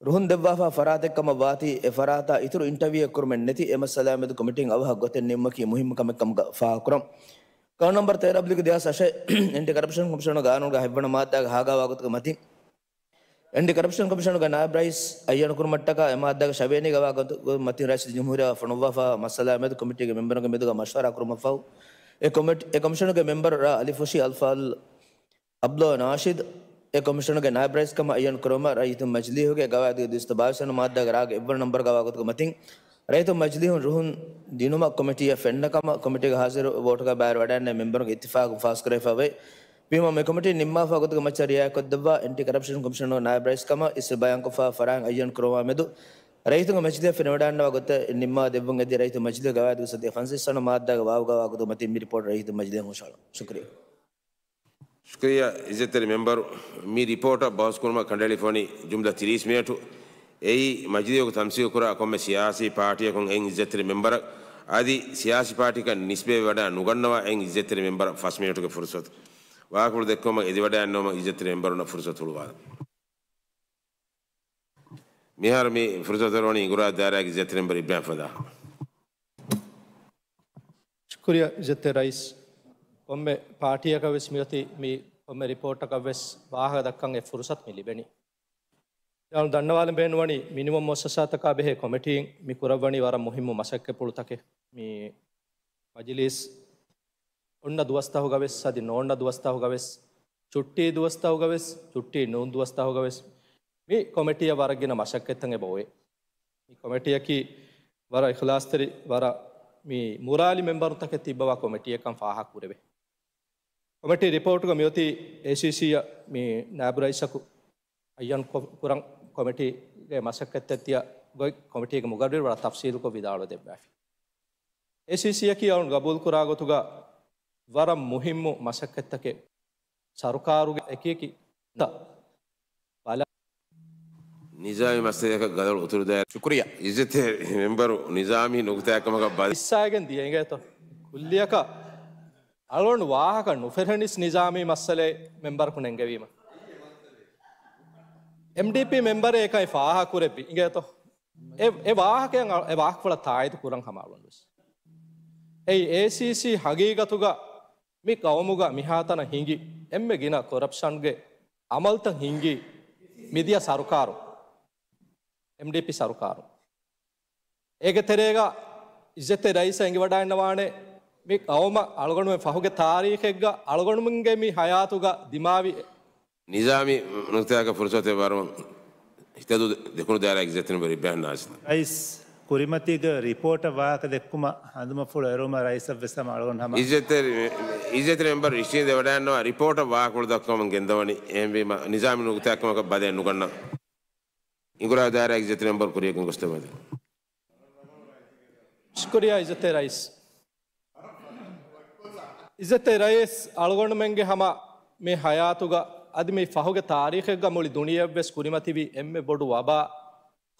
ރުހުން ދެއްވާފާ ފަރާތެއް ކަމަށް ވާތީ، އެ ފަރާތާ އިތުރު އިންޓަވިއުއެއް ކުރުމެއް ނެތި އެ މައްސަލާ މެދު ކޮމިޓީން އަވަހަށް ގޮތެއް ނިންމުމަކީ މުހިއްމު ކަމެއް ކަމުގަ ފާހަގަކުރަން. ގާނޫނު ނަންބަރު ތޭރަ އޮބްލިކް ދެހާސް އަށެއް، އެންޓި ކަރަޕްޝަން ކޮމިޝަނުގެ ގާނޫނުގެ ހަތްވަނަ މާއްދާގެ ހާގާ ވާގޮތުގެ މަތިން، އެންޓި ކަރަޕްޝަން ކޮމިޝަނުގެ ނާއިބް ރައީސް އައްޔަން ކުރުމަށްޓަކާ އެ މާއްދާގެ ޝަވިޔަނީގާ ވާގޮތުގެ މަތިން ރައީސުލްޖުމްހޫރިއްޔާ ފޮނުއްވާފާ މައްސަލާ މެދު ކޮމިޓީގެ މެމްބަރުންގެ މެދުގަ މަޝްވަރާ ކުރުމަށްފަހު، އެ ކޮމިޓް-، އެ ކޮމިޝަނުގެ މެމްބަރު ރ. އަލިފުށީ އަލްފާޟިލް އަބްދުﷲ ނާޝިދު އެ ކޮމިޝަނުގެ ނާއިބް ރައީސް ކަމަށް އައްޔަން ކުރުމަށް ރައްޔިތުން މަޖިލީހުގެ ގަވާއިދުގެ ދުއިސައްތަ ބާވީސް ވަނަ މާއްދާގެ ރ. އެއްވަނަ ނަންބަރުގާ ވާގޮތުގެ މަތިން ރައްޔިތުން މަޖިލީހުން ރުހުން ދިނުމަށް ކޮމިޓީއަށް ފެންނަ ކަމަށް ކޮމިޓީގެ ހާޒިރު ވޯޓުގަ ބައިވެރިވަޑައިގަންނަވާ މެމްބަރުންގެ އިއްތިފާގުން ފާސްކުރެވިފައިވޭ. ވީމާ މި ކޮމިޓީން ނިންމާފާ ގޮތުގެ މައްޗަށް ރިއާޔަތްކޮށްދެއްވާ އެންޓި ކަރަޕްޝަން ކޮމިޝަނުގެ ނާއިބް ރައީސް ކަމަށް އިސްވެ ބަޔާންކޮށްފާ ފަރާތް އައްޔަން ކުރުމާ މެދު ރައްޔިތުންގެ މަޖިލީހަށް ފެނިވަޑައިގަންނަވާ ގޮތަށް ނިންމާ ދެއްވުން އެދި ރައްޔިތުން މަޖިލީހުގެ ގަވާއިދުގެ ސަތޭކަ ފަންސަވީސް ވަނަ މާއްދާގެ ވާވުގާ ވާގޮތުގެ މަތިން މި ރިޕޯޓް ރައްޔިތުން މަޖިލީހަށް ހުށަހަޅަން. ޝުކުރިއްޔާ. ޝުކުރިއްޔާ އިއްޒަތްތެރި މެމްބަރު، މި ރިޕޯޓަށް ބަހުސް ކުރުމަށް ކަނޑައެޅިފަވަނީ ޖުމްލަ ތިރީސް މިނެޓު. އެއީ މަޖިލީހުގަ ތަމްސީލު ކުރާ ކޮންމެ ސިޔާސީ ޕާޓީއަކުން އެން އިއްޒަތްތެރި މެމްބަރަށް އަދި ސިޔާސީ ޕާޓީއަކަށް ނިސްބަތްވެވަޑައި ނުގަންނަވާ އެން އިއްޒަތްތެރި މެމްބަރަށް ފަސް މިނެޓުގެ ފުރުސަތު. ވާހަކަފުޅު ދެއްކުމަށް އެދިވަޑައިގަންނަވުމަށް އިއްޒަތްތެރި މެމްބަރުންނަށް ފުރުސަތު ހުޅުވާލަން. މިހާރު މި ފުރުސަތު ހުޅުވަނީ އިނގުރާ ދާއިރާގެ އިއްޒަތްތެރި މެމްބަރު އިބްރާހިމް ފަދާ. ޝުކުރިއްޔާ އިއްޒަތްތެރި ރައީސް. ކޮންމެ ޕާޓީއަކަށް ވެސް މިއޮތީ މި ކޮންމެ ރިޕޯޓަކަށް ވެސް ވާހަކަ ދައްކަން އެ ފުރުސަތު މި ލިބެނީ. އަޅުން ދަންނަވާލަން ބޭނުންވަނީ މިނިވަން މުއައްސަސާތަކާ ބެހޭ ކޮމިޓީން މި ކުރައްވަނީ ވަރަށް މުހިއްމު މަސައްކަތްޕުޅުތަކެއް. މި މަޖިލީސް އޮންނަ ދުވަސްތަހުގަ ވެސް އަދި ނޯންނަ ދުވަސްތަހުގަ ވެސް، ޗުއްޓީ ދުވަސްތަހުގަ ވެސް، ޗުއްޓީ ނޫން ދުވަސްތަހުގަ ވެސް މި ކޮމިޓީއަށް ވަރަށް ގިނަ މަސައްކަތްތައް އެބަ އޮވޭ. މި ކޮމިޓީއަކީ ވަރަށް އިޚްލާޞްތެރި، ވަރަށް މި މުރާލި މެމްބަރުންތަކެއް ތިއްބަވާ ކޮމިޓީއެއްކަން ފާހަގަ ކުރެވޭ. ކޮމިޓީ ރިޕޯޓުގަ މިއޮތީ އޭސީސީއަށް މި ނާއިބު ރައީސަކު އައްޔަން ކޮ-، ކުރަން ކޮމިޓީގެ މަސައްކަތްތައް ތިޔަ ގޮތް ކޮމިޓީގެ މުގައްރިރު ވަރަށް ތަފްސީލުކޮށް ވިދާޅުވެ ދެއްވާފި. އޭސީސީއަކީ އަޅުން ގަބޫލުކުރާ ގޮތުގަ ވަރަށް މުހިއްމު މަސައްކަތްތަކެއް ސަރުކާރުގެ އެކިއެކި ބަލަ ނިޒާމީ މައްސަލައަކަށް ގަދަވަޅު އުތުރުދާ. ޝުކުރިއްޔާ. އިއްޒަތްތެރި މެމްބަރު ނިޒާމީ ނުކުތާއެއްކަމަކަށް ބަލަ އިސްސާގެން ދިޔަ އިނގޭތޯ. ކުއްލިއަކަށް އަޅުގަނޑު ވާހަކަ ނުފެށެނިސް ނިޒާމީ މައްސަލައެއް މެމްބަރަކު ނެންގެވީމަ. އެމްޑީޕީ މެމްބަރެއް އެކަން ފާހަގަކުރެއްވި އިނގޭތޯ. އެ، އެ ވާހަކައަށް އަ-، އެ ވާހަކަފުޅަށް ތާއީދު ކުރަން ހަމަ އަޅުގަނޑުވެސް. އެއީ އޭސީސީ ހަގީގަތުގަ މި ގައުމުގަ މިހާތަނަށް ހިނގި އެންމެ ގިނަ ކޮރަޕްޝަންގެ އަމަލްތައް ހިނގީ މިދިޔަ ސަރުކާރު، އެމްޑީޕީ ސަރުކާރު. އޭގެ ތެރޭގަ އިއްޒަތްތެރި ރައީސަށް އެނގިވަޑައިންނަވާނެ، މި ގައުމަށް އަޅުގަނޑުމެން ފަހުގެ ތާރީޚެއްގަ އަޅުގަނޑުމެންގެ މި ހަޔާތުގަ ދިމާވި ނިޒާމީ ނުކުތާއަކަށް ފުރުސަތެއް ވާރު ހިތަދޫ ދެކުނު ދާއިރާ އިއްޒަތްތެރި މެމްބަރު އިބްރާހިމް ނާސިރު. ރައީސް ކުރިމަތީގެ ރިޕޯޓަށް ވާހަކަ ދެއްކުމަށް ހަނދުމަފުޅު އެރުވުމަށް ރައީސަށް ވެސް ހަމަ އަޅުގަނޑު ހަމަ. އިއްޒަތްތެރި، އިއްޒަތްތެރި މެމްބަރު އިޝްޓީން ދެވަޑައިންނަވާ ރިޕޯޓަށް ވާހަކަފުޅު ދައްކަމުން ގެންދަވަނީ. އެހެންވީމަ ނިޒާމީ ނުކުތާއެއްކަމަކަށް ބަލައެއް ނުގަންނަން. އިނގުރާ ދާއިރާ އިއްޒަތްތެރި މެމްބަރު ކުރިޔަށް ގޮސްދެއްވާ. ޝުކުރިއްޔާ އިއްޒަތްތެރި ރައީސް. އިއްޒަތްތެރި ރައީސް އަޅުގަނޑުމެންގެ ހަމަ މި ހަޔާތުގަ އަދި މި ފަހުގެ ތާރީޚެއްގަ މުޅި ދުނިޔެއަށްވެސް ކުރިމަތިވި އެންމެ ބޮޑު ވަބާ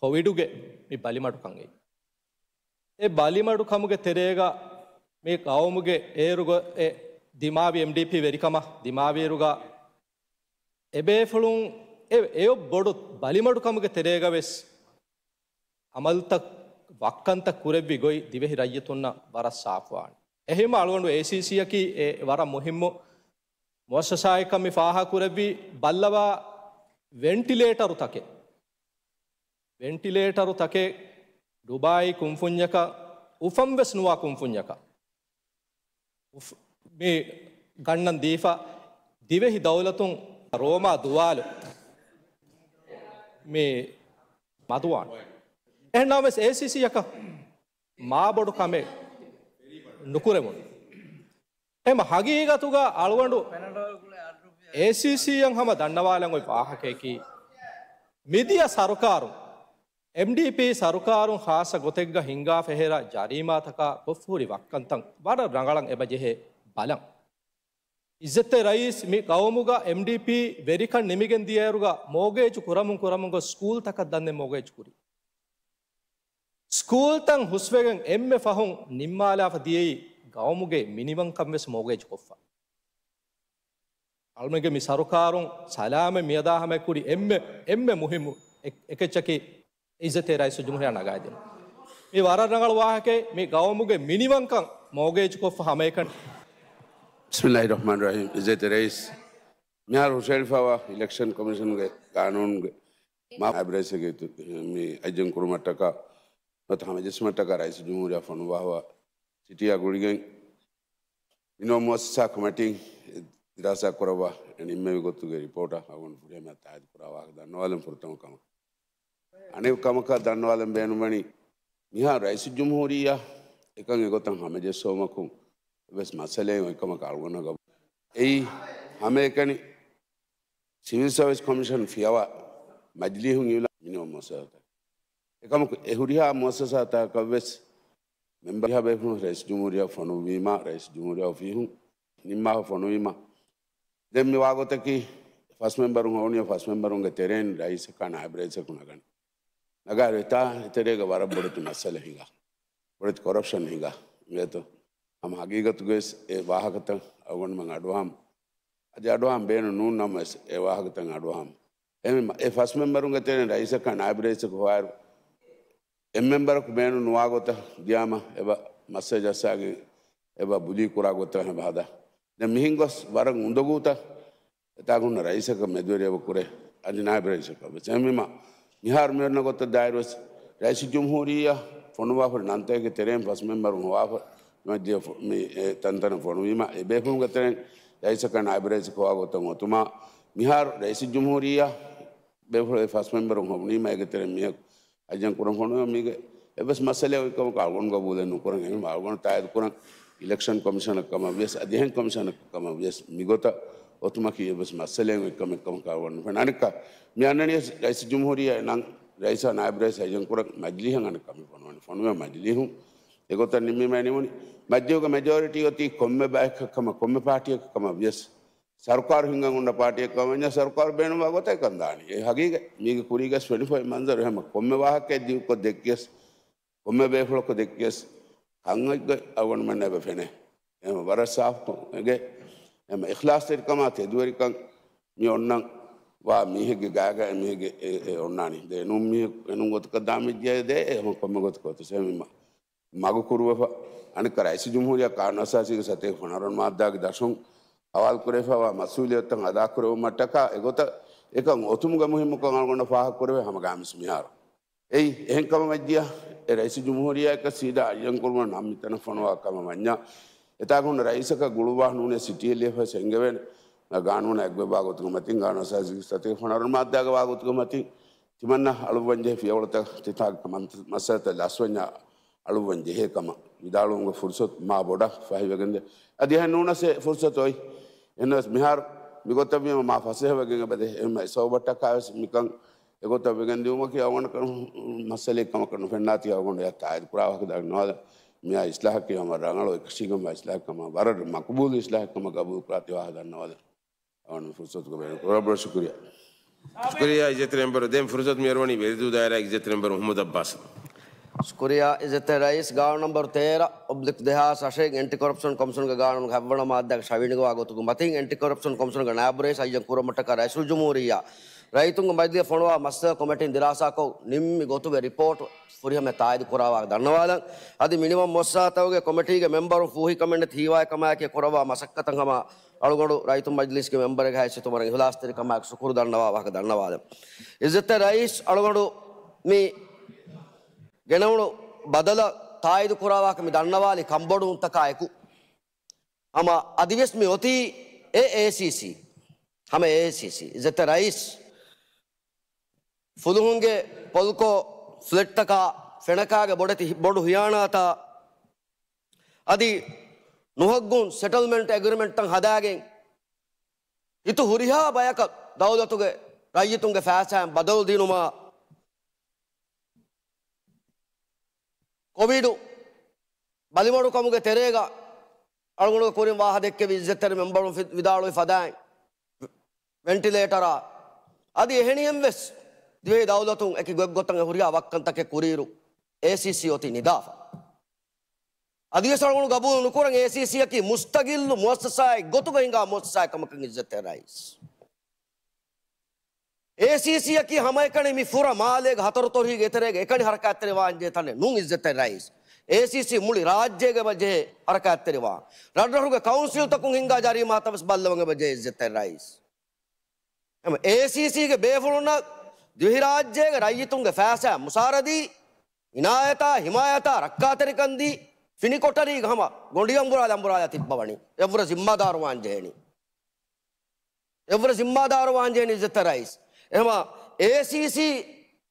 ކޮވިޑުގެ މި ބަލިމަޑުކަން އެއީ. އެ ބަލިމަޑުކަމުގެ ތެރޭގަ މި ގައުމުގެ އޭރުގަ އެ ދިމާވި އެމްޑީޕީ ވެރިކަމަށް ދިމާވިއިރުގަ އެބޭފުޅުން އެ، އެޔޮ ބޮޑު ބަލިމަޑުކަމުގެ ތެރޭގަ ވެސް އަމަލްތައް ވައްކަންތައް ކުރެއްވި ގޮތް ދިވެހި ރައްޔިތުންނަށް ވަރަށް ސާފުވާނެ. އެހެންވީމަ އަޅުގަނޑު އޭސީސީއަކީ އެ ވަރަށް މުހިއްމު މުއައްސަސާއެއްކަން މި ފާހަގަކުރެއްވީ ބައްލަވާ ވެންޓިލޭޓަރު ތަކެއް. ވެންޓިލޭޓަރު ތަކެއް ޑުބާއީ ކުންފުންޏަކަށް އުފަންވެސް ނުވާ ކުންފުންޏަކަށް އުފް-، މި ގަންނަން ދީފަ ދިވެހި ދައުލަތުން ރޯމާ ދުވާލު މި މަދުވާން. އެހެންނަމަވެސް އޭސީސީއަކަށް މާބޮޑު ކަމެއް ނުކުރެވުނު. އެމަ ހަގީގަތުގަ އަޅުގަނޑު އޭސީސީއަށް ހަމަ ދަންނަވާލަން އޮތް ވާހަކަޔަކީ، މިދިޔަ ސަރުކާރުން، އެމްޑީޕީ ސަރުކާރުން ޚާއްޞަ ގޮތެއްގަ ހިންގާފަ ހޭރަ ޖަރީމާތަކާ ކޮށްފަ ހުރި ވައްކަންތައް ވަރަށް ރަނގަޅަށް އެބަ ޖެހޭ ބަލަން. އިއްޒަތްތެރި ރައީސް މި ގައުމުގަ އެމްޑީޕީ ވެރިކަން ނިމިގެން ދިޔައިރުގަ މޯގޭޖު ކުރަމުން ކުރަމުން ގޮސް ސްކޫލްތަކަށް ދަންނެ މޯގޭޖު ކުރި. ސްކޫލްތައް ހުސްވެގެން އެންމެ ފަހުން ނިންމާލާފަ ދިޔައީ ގައުމުގެ މިނިވަންކަން ވެސް މޯގޭޖު ކޮށްފަ. އަޅުމެންގެ މި ސަރުކާރުން ސަލާމަތް މިއަދާ ހަމަ ކުރި އެންމެ، އެންމެ މުހިއްމު އެ-، އެކެއްޗަކީ އިއްޒަތްތެރި ރައީސުލްޖުމްހޫރިއްޔާ ނަގާދިނުން. މި ވަރަށް ރަނގަޅު ވާހަކައެއް، މި ގައުމުގެ މިނިވަންކަން މޯގޭޖު ކޮށްފަ ހަމައެކަނި. ބިސްމިއްލާހި ރަޙްމާނި ރަޙީމް. އިއްޒަތްތެރި ރައީސް، މިހާރު ހުށަހެޅިފައިވާ އިލެކްޝަން ކޮމިޝަންގެ ގާނޫނުގެ މާ ނާއިބް ރައީސެއްގެ ތު-، މި އައްޔަން ކުރުމަށްޓަކާ ނުވަތަ ހަމަޖެއްސުމަށްޓަކާ ރައީސުލްޖުމްހޫރިއްޔާ ފޮނުއްވާފައިވާ ޗިޓީއާ ގުޅިގެން މިނިވަން މުއައްސަސާ ކޮމިޓީން ދިރާސާ ކުރައްވާ ނިންމެވި ގޮތުގެ ރިޕޯޓަށް އަޅުގަނޑު ފުރިހަމަޔަށް ތާއީދު ކުރާ ވާހަކަ ދަންނަވާލަން ފުރަތަމަ ކަމަށް. އަނެއް ކަމަކަށް ދަންނަވާލަން ބޭނުންވަނީ، މިހާރު ރައީސުލްޖުމްހޫރިއްޔާ އެކަން އެގޮތަށް ހަމަޖެއްސުމަކުން ވެސް މައްސަލައެއް އޮތްކަމަކަށް އަޅުގަނޑަށް ގަބޫލު. އެއީ ހަމައެކަނި ސިވިލް ސަރވިސް ކޮމިޝަން ފިޔަވާ މަޖިލީހުން އިއުލާން މިނިވަން މުއައްސަސާތަކެއް. އެކަމަކު އެ ހުރިހާ މުއައްސަސާތަކަށް ވެސް މެމްބަރު ބޭފުޅުން ރައީސުލްޖުމްހޫރިއްޔާ ފޮނުއްވީމާ، ރައީސުލްޖުމްހޫރިއްޔާ އޮފީހުން ނިންމާފަ ފޮނުވީމަ، ދެން މި ވާގޮތަކީ ފަސް މެމްބަރުން ހޮވުނީ، ފަސް މެމްބަރުންގެ ތެރެއިން ރައީސަކާ ނާއިބް ރައީސަކު ނަގަނީ. ނަގާ އެތާ އެތެރޭގަ ވަރަށް ބޮޑެތި މައްސަލަ ހިނގާ. ބޮޑެތި ކޮރަޕްޝަން ހިނގާ. އިނގޭތޯ؟ ހަމަ ހަގީގަތުގައި ވެސް އެ ވާހަކަތައް އަޅުގަނޑުމެން އަޑުއަހަން. އަދި އަޑުއަހަން ބޭނުން ނޫން ނަމަވެސް އެ ވާހަކަތައް އަޑުއަހަން. އެހެންވީމަ، އެ ފަސް މެމްބަރުންގެ ތެރެއިން ރައީސަކާ ނާއިބް ރައީސަކު ހޮވާއިރު، އެއް މެމްބަރަކު ބޭނުން ނުވާ ގޮތަށް ދިޔާމަ، އެބަ މައްސަލަ ޖައްސާގެން އެބަ ބުލީ ކުރާ ގޮތަށް ހަމަ ހަދާ. ދެން މިހެން ގޮސް ވަރަށް އުނދަގޫތައް އެތާގަ ހުންނަ ރައީސަކަށް މެދުވެރި އެބަ ކުރޭ، އަދި ނާއިބް ރައީސަކަށް ވެސް. އެހެންވީމަ، މިހާރު މި އޮންނަ ގޮތަށް ދާއިރު ވެސް ރައީސުލްޖުމްހޫރިއްޔާ ފޮނުވާ ހުރި ނަންތަކެއްގެ ތެރެއިން ފަސް މެމްބަރުން ހޮވާފަ، މި ދިޔަ ފޮ-، މި އެ ތަންތަނަށް ފޮނުވީމަ، އެ ބޭފުޅުންގެ ތެރެއިން ރައީސަކާ ނާއިބް ރައީސަކު ހޮވާ ގޮތަށް އޮތުމާ، މިހާރު ރައީސުލްޖުމްހޫރިއްޔާ ބޭފުޅުން އެ ފަސް މެމްބަރުން ހޮވުނީމަ، އޭގެ ތެރެއިން މީހަކު އައްޔަން ކުރަން ފޮނުވީމަ، މީގެ އެއްވެސް މައްސަލައެއް އޮތްކަމަކަށް އަޅުގަނޑު ގަބޫލެއް ނުކުރަން. އެހެންވީމަ އަޅުގަނޑު ތާއީދު ކުރަން އިލެކްޝަން ކޮމިޝަނަށް ކަމަށް ވިޔަސް، އަދި އެހެން ކޮމިޝަނަށް ކަމަށް ވިޔަސް، މިގޮތަށް އޮތުމަކީ އެއްވެސް މައްސަލައެއް އޮތް ކަމެއް ކަމަކަށް އަޅުގަނޑު ނުފެނޭ. އަނެއްކާ، މި އަންނަނީ ރައީސުލްޖުމްހޫރިއްޔާ ނަން ރައީސާ ނާއިބް ރައީސް އައްޔަން ކުރަން މަޖިލީހަށް އަނެއްކާ މި ފޮނުވަނީ. ފޮނުވި މަޖިލީހުން އެގޮތަށް ނިންމީމަ ނިމުނީ. މަޖިލީހުގެ މެޖޯރިޓީ އޮތީ ކޮންމެ ބަޔަކަށް ކަމަށް، ކޮންމެ ޕާޓީއަކަށް ކަމަށް ވިޔަސް، ސަރުކާރު ހިންގަން އޮންނަ ޕާޓީއެއް ކަމަށް ވަންޏާ ސަރުކާރު ބޭނުންވާ ގޮތަކަށް ދާނީ. އެ ހަގީގަތް. މީގެ ކުރީގަސް ފެނިފައި މަންޒަރު ހަމަ ކޮންމެ ވާހަކައެއް ދިގުކޮށް ދެއްކިޔަސް، ކޮންމެ ބޭފުޅަކު ދެއްކިޔަސް، ކަން އެއްގޮތް އަޅުގަނޑުމެންނަށް އެބަ ފެނޭ. އެހެން ވަރަށް ސާފުކޮށް އެނގޭ. އެހެން އިޚްލާޞްތެރިކަމާ ތެދުވެރިކަން މި އޮންނަން ވާ މީހެއްގެ ގާގަ މީހެއްގެ އެ، އެ އޮންނާނީ. ދެ އެނޫން މީހެއް އެނޫން ގޮތަކަށް ދާން ވެއްޖެ ދޭ، އެ ހަމަ ކޮންމެ ގޮތަކަށް އޮތަސް އެހެން މި މަ-، މަގު ކުރުވެފަ. އަނެއްކާ ރައީސުލްޖުމްހޫރިއްޔާ ޤާނޫނުއަސާސީގެ ސަތޭކަ ފަނަރަ ވަނަ މާއްދާގެ ދަށުން ހަވާލުކުރެވިފައިވާ މަސްއޫލިއްޔަތުތައް އަދާކުރެވުމަށްޓަކާ އެގޮތަށް އެކަން އޮތުމުގެ މުހިއްމުކަން އަޅުގަނޑަށް ފާހަގަކުރެވޭ ހަމަ ގާމިސް މިހާރު. އެއީ އެހެން ކަމަށް ވެއްޖިޔާ، އެ ރައީސުލްޖުމްހޫރިއްޔާއަކަށް ސީދާ އައްޔަން ކުރުމަށް ނަން މިތަނަށް ފޮނުވާ ކަމަށް ވަންޏާ، އެތާކު ހުންނަ ރައީސަކަށް ގުޅުއްވާ ނޫނޭ ސިޓީއެއް ލިޔެފަސް އެންގެވޭނެ. ގާނޫނާ އެއްގޮތް ވާ ގޮތުގެ މަތިން، ގާނޫނު އަސާސީގެ ސަތޭކަ ފަނަރަ ވަނަ މާއްދާގަ ވާ ގޮތުގެ މަތިން، ތިމަންނަ އަޅުއްވަން ޖެހޭ ފިޔަވަޅުތައް ތިތާގެ މަން-، މައްސަލަތައް ލަސްވަންޏާ އަޅުއްވަން ޖެހޭ ކަމަށް ވިދާޅުވުމުގެ ފުރުސަތު މާ ބޮޑަށް ފަހިވެގެންދޭ. އަދި އެހެން ނޫނަސް އެ ފުރުސަތު އޮތް. އެހެނަސް މިހާރު މިގޮތަށް ވީމަ މާ ފަސޭހަވެގެން އެބަދޭ. އެހެންމަ އެ ސަބަބަށްޓަކާވެސް މިކަން އެގޮތަށް ވެގެން ދިއުމަކީ އަޅުގަނޑަކަށް މައްސަލައެއް ކަމަކަށް ނުފެންނާތީ އަޅުގަނޑު އެއަށް ތާއީދު ކުރާ ވާހަކަ ދަންނަވާލަން. މިއާ އިސްލާހަކީ ހަމަ ރަނގަޅު އެކަށީގެންވާ އިސްލާހެއް ކަމަށް، ވަރަށް މަޤުބޫލު އިސްލާހެއް ކަމަށް ގަބޫލު ކުރާތީ ވާހަކަ ދަންނަވާލަން. އަޅުގަނޑު ފުރުސަތުގަ ބޭނުން ކުރައްވަ. ޝުކުރިއްޔާ. ޝުކުރިއްޔާ އިއްޒަތްތެރި މެމްބަރު. ދެން ފުރުސަތު މި އަރުވަނީ ވެލިދޫ ދާއިރާގެ އިއްޒަތްތެރި މެމްބަރު މުޙައްމަދު ޢައްބާސް. ޝުކުރިއްޔާ އިއްޒަތްތެރި ރައީސް. ގާނޫނު ނަންބަރު ތޭރަ އޮބްލިކް ދެހާސް އަށެއް އެންޓި ކޮރަޕްޝަން ކޮމިޝަންގެ ގާނޫނުގެ ހަތްވަނަ މާއްދާގެ ޝަވިނިގަވާ ގޮތުގެ މަތިން އެންޓި ކޮރަޕްޝަން ކޮމިޝަންގެ ނާއިބު ރައީސް އައްޔަން ކުރުމަށްޓަކާ ރައީސުލްޖުމްހޫރިއްޔާ ރައްޔިތުންގެ މަޖިލީހަށް ފޮނުވާ މައްސަލަ ކޮމިޓީން ދިރާސާކޮށް ނިންމި ގޮތުގެ ރިޕޯޓް ފުރިހަމަ ތާއީދު ކުރާވާ ދަންނަވާލަން. އަދި މިނިވަން މުއައްސަސާތަކުގެ ކޮމިޓީގެ މެމްބަރުން ފޫހިކަމެއް ނެތި ހީވާއެއް ކަމާއެކީ ކުރައްވާ މަސައްކަތަށް ހަމަ އަޅުގަނޑު ރައްޔިތުން މަޖިލީސްގެ މެމްބަރެއްގެ ހައިސިއްޔަތުން ވަރަށް އިޚްލާޞްތެރިކަމާއެކު ޝުކުރު ދަންނަވާ ވާހަކަ ދަންނަވާލަން. އިއްޒަތްތެރި ރައީސް އަޅުގަނޑު މި ގެނެވުނު ބަދަލަށް ތާއީދު ކުރާ ވާހަކަ މި ދަންނަވާލި ކަންބޮޑުވުންތަކާ އެކު ހަމަ އަދިވެސް މި އޮތީ އެ އޭސީސީ. ހަމަ އޭސީސީ. އިއްޒަތްތެރި ރައީސް ފުލުހުންގެ ޕޮލްކޯ ފްލެޓްތަކާ ފެނަކާގެ ބޮޑެތި، ބޮޑު ހިޔާނާތާ އަދި ނުހައްގުން ސެޓަލްމަންޓް އެގްރިމަންޓްތައް ހަދާގެން ހިތު ހުރިހާ ބަޔަކަށް ދައުލަތުގެ ރައްޔިތުންގެ ފައިސާއިން ބަދަލު ދިނުމާ، ކޮވިޑު ބަލިމަޑުކަމުގެ ތެރޭގަ އަޅުގަނޑުގެ ކުރިން ވާހަ ދެއްކެވި އިއްޒަތްތެރި މެމްބަރުން ފި-، ވިދާޅުވި ފަދައިން ވެންޓިލޭޓަރާ އަދި އެހެނިހެން ވެސް ދިވެހި ދައުލަތުން އެކި ގޮތްގޮތަށް އެ ހުރިހާ ވައްކަންތަކެއް ކުރިއިރު އޭސީސީ އޮތީ ނިދާފަ. އަދިވެސް އަޅުގަނޑު ގަބޫލު ނުކުރަން އޭސީސީއަކީ މުސްތަގިއްލު މުއައްސަސާއެއް ގޮތުގަ ހިނގާ މުއައްސަސާއެއް ކަމަކަށް އިއްޒަތްތެރި ރައީސް. އޭސީސީއަކީ ހަމައެކަނި މި ފުރަ މާލޭގެ ހަތަރު ތޮރިއެތެރޭގެ އެކަނި ހަރަކާތްތެރިވާންޖެހޭ ތަނެއް ނޫން އިއްޒަތްތެރި ރައީސް. އޭސީސީ މުޅި ރާއްޖޭގަ އެބަ ޖެހޭ ހަރަކާތްތެރިވާން. ރަށްރަށުގެ ކައުންސިލްތަކުން ހިންގާ ޖަރީމާތައް ވެސް ބައްލަވަން އެބަ ޖެހޭ އިއްޒަތްތެރި ރައީސް. އެމަ އޭސީސީގެ ބޭފުޅުންނަށް ދިވެހިރާއްޖޭގެ ރައްޔިތުންގެ ފައިސާ މުސާރަދީ، އިނާޔަތާ، ހިމާޔަތާ، ރައްކާތެރިކަން ދީ، ފިނިކޮޓަރީގަ ހަމަ ގޮނޑި އަނބުރާލި އަނބުރާލާ ތިއްބަވަނީ. އެއަށްވުރެ ޒިންމާދާރުވާން ޖެހެނީ. އެއަށްވުރެ ޒިންމާދާރުވާން ޖެހެނީ އިއްޒަތްތެރި ރައީސް. އެހެމަ އޭސީސީ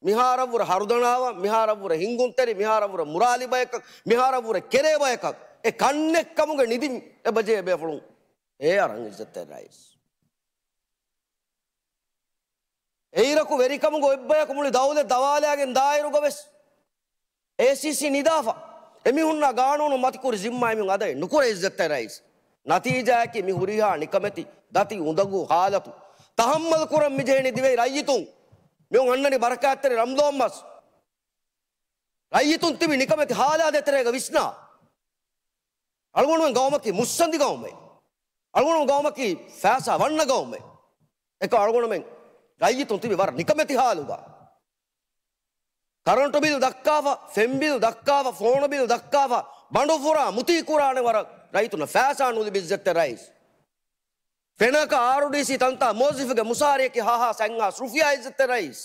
މިހާރަށްވުރެ ހަރުދަނާވަން، މިހާރަށްވުރެ ހިންގުންތެރި، މިހާރަށްވުރެ މުރާލި ބަޔަކަށް، މިހާރަށްވުރެ ކެރޭ ބަޔަކަށް އެ ކަންނެއްކަމުގެ ނިދި އެބަޖެހޭ ބޭފުޅުން އެ އަރަން އިއްޒަތްތެރި ރައީސް. އެއިރަކު ވެރިކަމުގެ އޮތްބަޔަކު މުޅި ދައުލަތް ދަވާލައިގެން ދާއިރުގަވެސް އޭސީސީ ނިދާފަ. އެމީހުންނާ ގާނޫނު މަތިކުރި ޒިންމާ އެމީހުން އަދައެއް ނުކުރޭ އިއްޒަތްތެރި ރައީސް. ނަތީޖާއަކީ މި ހުރިހާ ނިކަމެތި ދަތި އުނދަގޫ ހާލަތު ތަހައްމަލް ކުރަން މިޖެހެނީ ދިވެހި ރައްޔިތުން. މިއޮން އަންނަނީ ބަރަކާތްތެރި ރަމްޟާން މަސް. ރައްޔިތުން ތިބި ނިކަމެތި ހާލާ ދޭތެރޭގަ ވިސްނާ. އަޅުގަނޑުމެން ގައުމަކީ މުއްސަނދި ގައުމެއް. އަޅުގަނޑުމެން ގައުމަކީ ފައިސާ ވަންނަ ގައުމެއް. އެކަ އަޅުގަނޑުމެން ރައްޔިތުން ތިބި ވަރަށް ނިކަމެތި ހާލުގަ. ކަރަންޓު ބިލް ދައްކާފަ، ފެން ބިލް ދައްކާފަ، ފޯނު ބިލް ދައްކާފަ، ބަނޑުފުރާ މުތީ ކުރާނެ ވަރަށް ރައްޔިތުންނަށް ފައިސާ ނުލިބި އިއްޒަތްތެރި ރައީސް. ފެނަކަ އާރުޑީސީ ތަންތާ މުވައްޒަފުގެ މުސާރައަކީ ހަ ހާސް އަށްހާސް ރުފިޔާ އިއްޒަތްތެރި ރައީސް.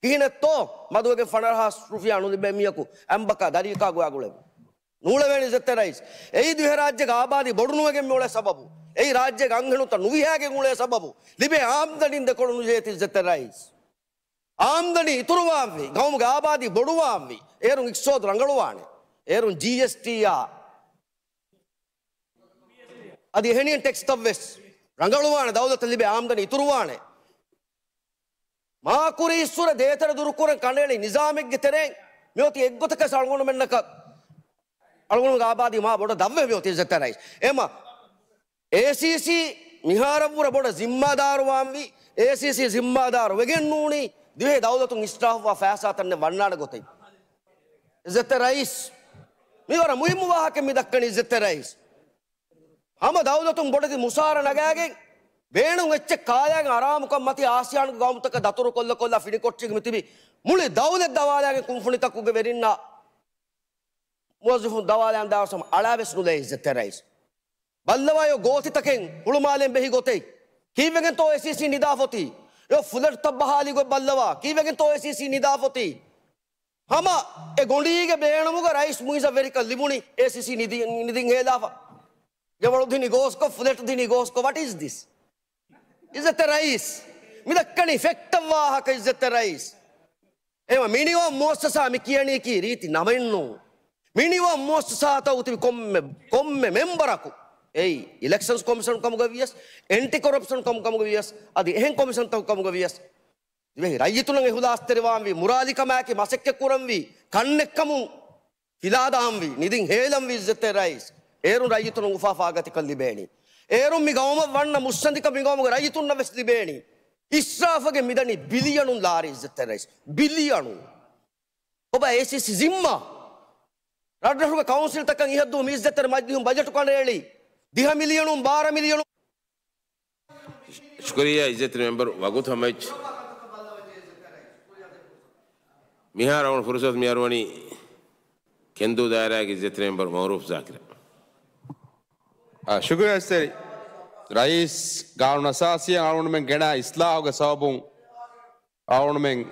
ކިހިނެއްތޯ މަދުވެގެން ފަނަރަ ހާސް ރުފިޔާ ނުލިބޭ މީހަކު އެމްބަކާ ދަރީކާ ގޮވާ ގުޅެވުން. ނޫޅެވޭނެ އިއްޒަތްތެރި ރައީސް. އެއީ ދިވެހިރާއްޖޭގެ އާބާދީ ބޮޑުނުވެގެން މިއުޅޭ ސަބަބު. އެއީ ރާއްޖޭގެ އަންހެނުންތައް ނުވިހާގެން އުޅޭ ސަބަބު. ލިބޭ އާމްދަނީން ދެކޮޅު ނުޖެހޭތީ އިއްޒަތްތެރި ރައީސް. އާމްދަނީ އިތުރުވާންވީ، ގައުމުގެ އާބާދީ ބޮޑުވާންވީ. އޭރުން އިޤްތިޞާދު ރަނގަޅުވާނެ. އޭރުން ޖީއެސްޓީއާ އަދި އެހެނިހެން ޓެކްސްތައްވެސް ރަނގަޅުވާނެ، ދައުލަތަށް ލިބޭ އާމްދަނީ އިތުރުވާނެ. މާކުރީއްސުރެ ދޭތެރެ ދުރުކުރަން ކަނޑައެޅި ނިޒާމެއްގެ ތެރެއިން މިއޮތީ އެއްގޮތަކަށް އަޅުގަނޑުމެންނަކަށް އަޅުގަނޑުގެ އާބާދީ މާ ބޮޑަށް ދަށްވެ މިއޮތީ އިއްޒަތްތެރި ރައީސް. އެމަ އޭސީސީ މިހާރަށްވުރެ ބޮޑަށް ޒިންމާދާރުވާންވީ، އޭސީސީ ޒިންމާދާރު ވެގެން ނޫނީ ދިވެހި ދައުލަތުން އިސްރާފުވާ ފައިސާތައް ނެތް ވަންނާނެ ގޮތެއް. އިއްޒަތްތެރި ރައީސް، މި ވަރަށް މުހިއްމު ވާހަކަ މި ދައްކަނީ އިއްޒަތްތެރި ރައީސް. ހަމަ ދައުލަތުން ބޮޑެތި މުސާރަ ނަގާގެން، ބޭނުން އެއްޗެއް ކާލާގެން އަރާމުކަން މަތި އާސިޔާނުގެ ގައުމުތަކަށް ދަތުރު ކޮށްލަ ކޮށްލާ ފިނިކޮޓަރިއެއް މިތިބި މުޅި ދައުލަތް ދަވާލާގެން ކުންފުނިތަކުގެ ވެރިންނާ މުވައްޒަފުން ދަވާލާން ދާވަސް ހަމަ އަޅާވެސް ނުލޭ އިއްޒަތްތެރި ރައީސް. ބައްލަވާ އެ ގޯތިތަކެއް ހުޅުމާލެން ބެހި ގޮތެއް. ކީއްވެގެންތޯ އޭސީސީ ނިދާފޮތީ؟ އެ ފްލެޓްތައް ބަހާލި ގޮތް ބައްލަވާ. ކީއްވެގެންތޯ އޭސީސީ ނިދާފޮތީ؟ ހަމަ އެ ގޮނޑީގެ ބޭނުމުގަ ރައީސް މުއިއްޒަށް ވެރިކަން ލިބުނީ އޭސީސީ ނިދި-، ނިދިން ހޭލާފަ. ގެވަޅު ދިނީ ގޯސްކޮށް، ފްލެޓް ދިނީ ގޯސްކޮށް. What is this? އިއްޒަތްތެރި ރައީސް. މި ދައްކަނީ ފެކްޓަށް ވާހަކަ އިއްޒަތްތެރި ރައީސް. އެމަ މިނިވަން މުއައްސަސާ މި ކިޔަނީކީ ރީތި ނަމެއްނޫ. މިނިވަން މުއައްސަސާތަކު ތިބި ކޮންމެ، ކޮންމެ މެމްބަރަކު، އެއީ އިލެކްޝަންސް ކޮމިޝަން ކަމުގަ ވިޔަސް، އެންޓި ކޮރަޕްޝަން ކަމު، ކަމުގަ ވިޔަސް، އަދި އެހެން ކޮމިޝަންތަކު ކަމުގަ ވިޔަސް، ދިވެހި ރައްޔިތުންނަށް އިހުލާސްތެރިވާންވީ، މުރާލިކަމާއެކީ މަސައްކަތް ކުރަންވީ، ކަންނެއްކަމުން ފިލާދާންވީ، ނިދިން ހޭލަންވީ އިއްޒަތްތެރި ރައީސް. އޭރުން ރައްޔިތުން އުފާ ފާގަތިކަން ލިބޭނީ. އޭރުން މި ގައުމަށް ވަންނަ މުއްސަނދިކަން މި ގައުމުގެ ރައްޔިތުންނަށް ވެސް ލިބޭނީ. އިސްރާފުގެ މިދަނީ ބިލިއަނުން ލާރި އިއްޒަތްތެރި ރައީސް. ބިލިއަނުން. ކޮބާ އޭސީސީ ޒިންމާ؟ ރަށްރަށުގެ ކައުންސިލްތަކަށް އިހަށްދޫ މި އިއްޒަތްތެރި މަޖިލީހުން ބަޖެޓު ކަނޑައެޅީ ދިހަ މިލިއަނުން، ބާރަ މިލިއަނުން. ޝުކުރިއްޔާ އިއްޒަތްތެރި މެމްބަރު، ވަގުތު ހަމަވެއްޖެ. މިހާރު އަޅުގަނޑު ފުރުސަތު މި އަރުވަނީ ކެންދޫ ދާއިރާގެ އިއްޒަތްތެރި މެމްބަރު މައުރޫފް ޒާކިރަށް. އާ، ޝުކުރިއްޔާ އިއްޒަތްތެރި ރައީސް. ގާނޫނު އަސާސީއަށް އަޅުގަނޑުމެން ގެނައި އިސްލާހުގެ ސަބަބުން އަޅުގަނޑުމެން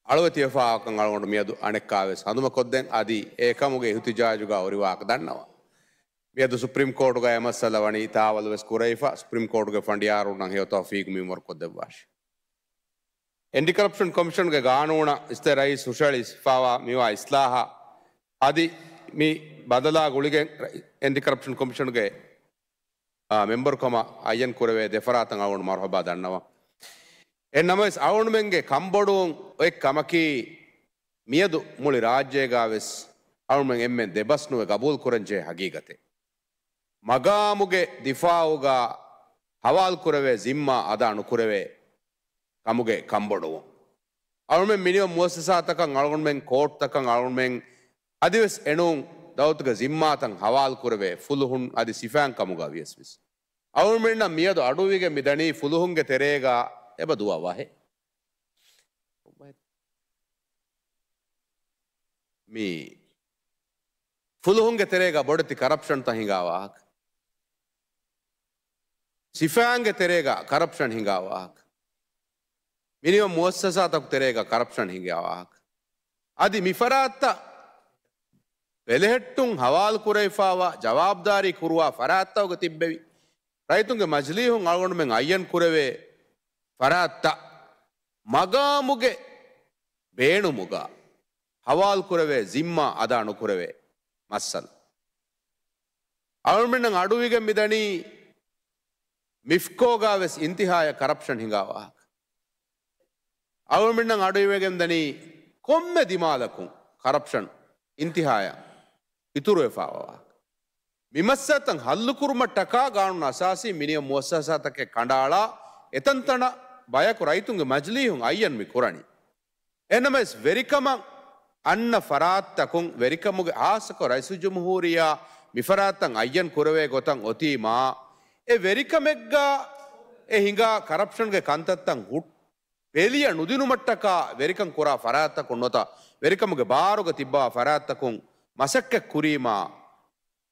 އަޅުވެތިވެފައިވާކަން އަޅުގަނޑު މިއަދު އަނެއްކާވެސް ހަނދުމަކޮށްދޭން. އަދި އެކަމުގެ އިހުތިޖާޖުގަ ހުރި ވާހަކަ ދަންނަވާ. މިއަދު ސުޕްރީމް ކޯޓުގައި މައްސަލަ ވަނީ ތާވަލުވެސް ކުރެވިފަ، ސުޕްރީމް ކޯޓުގެ ފަނޑިޔާރުންނަށް ހެޔޮ ތައުފީގު މިންވަރު ކޮށްދެއްވާށި. އެންޓި ކަރަޕްޝަން ކޮމިޝަންގެ ގާނޫނަށް އިއްޒަތްތެރި ރައީސް ހުށަހެޅިފައިވާ މިވާ އިސްލާހަށް އަދި މި ބަދަލާ ގުޅިގެން އެންޓި ކަރަޕްޝަން ކޮމިޝަންގެ އާ، މެމްބަރުކަމަށް އައްޔަން ކުރެވޭ ދެފަރާތަށް އަޅުގަނޑު މަރުހަބާ ދަންނަވަން. އެހެންނަމަވެސް، އަޅުގަނޑުމެންގެ ކަންބޮޑުވުން އޮތް ކަމަކީ، މިއަދު މުޅި ރާއްޖޭގާވެސް އަޅުގަނޑުމެން އެންމެން ދެބަސްނުވެ ގަބޫލުކުރަންޖެހޭ ހަގީގަތެއް. މަގާމުގެ ދިފާއުގަ ހަވާލުކުރެވޭ ޒިންމާ އަދާ ނުކުރެވޭ ކަމުގެ ކަންބޮޑުވުން. އަޅުގަނޑުމެން މިނިވަން މުއައްސަސާތަކަށް، އަޅުގަނޑުމެން ކޯޓްތަކަށް، އަޅުގަނޑުމެން އަދިވެސް އެނޫން ދައުލަތުގެ ޒިންމާތައް ހަވާލުކުރެވޭ ފުލުހުން އަދި ސިފައިން ކަމުގަ ވިޔަސް ވެސް. އަޅުގަނޑުމެންނަށް މިއަދު އަޑުއިވިގެން މިދަނީ ފުލުހުންގެ ތެރޭގަ އެބަ ދުވަ ވަހެއް. މި ފުލުހުންގެ ތެރޭގަ ބޮޑެތި ކަރަޕްޝަންތައް ހިނގާ ވާހަކަ. ސިފައިންގެ ތެރޭގަ ކަރަޕްޝަން ހިނގާ ވާހަކަ. މިނިވަން މުއައްސަސާތަކު ތެރޭގަ ކަރަޕްޝަން ހިނގާ ވާހަކަ. އަދި މި ފަރާތްތައް ބެލެހެއްޓުން ހަވާލު ކުރެވިފައިވާ، ޖަވާބުދާރީ ކުރުވާ ފަރާތްތަކުގަ ތިއްބެވި. ރައްޔިތުންގެ މަޖިލީހުން އަޅުގަނޑުމެން އައްޔަން ކުރެވޭ ފަރާތްތައް މަގާމުގެ ބޭނުމުގަ ހަވާލު ކުރެވޭ ޒިންމާ އަދާ ނުކުރެވޭ މައްސަލަ. އަޅުގަނޑުމެންނަށް އަޑުއިވިގެން މިދަނީ މިފްކޯގަ ވެސް އިންތިހާޔަށް ކަރަޕްޝަން ހިނގާ ވާހަކަ. އަޅުގަނޑުމެންނަށް އަޑުއިވިގެން ދަނީ ކޮންމެ ދިމާލަކުން ކަރަޕްޝަން އިންތިހާޔަށް އިތުރުވެފައިވާ ވާހަކަ. މި މައްސަލަތައް ހައްލުކުރުމަށްޓަކާ ގާނޫނު އަސާސީ މިނިވަން މުއައްސަސާތަކެއް ކަނޑައަޅާ އެތަންތަނަށް ބަޔަކު ރައްޔިތުންގެ މަޖިލީހުން އައްޔަން މި ކުރަނީ. އެހެންނަމަވެސް، ވެރިކަމަށް އަންނަ ފަރާތްތަކުން، ވެރިކަމުގެ ހާއްސަކޮށް ރައީސުލްޖުމްހޫރިއްޔާ މި ފަރާތްތައް އައްޔަން ކުރެވޭ ގޮތަށް އޮތީމާ، އެ ވެރިކަމެއްގަ އެ ހިނގާ ކަރަޕްޝަންގެ ކަންތައްތައް ހު-، ބެލިޔަ ނުދިނުމަށްޓަކާ ވެރިކަން ކުރާ ފަރާތްތަކުން ނުވަތަ ވެރިކަމުގެ ބާރުގަ ތިއްބަވާ ފަރާތްތަކުން މަސައްކަތް ކުރީމާ،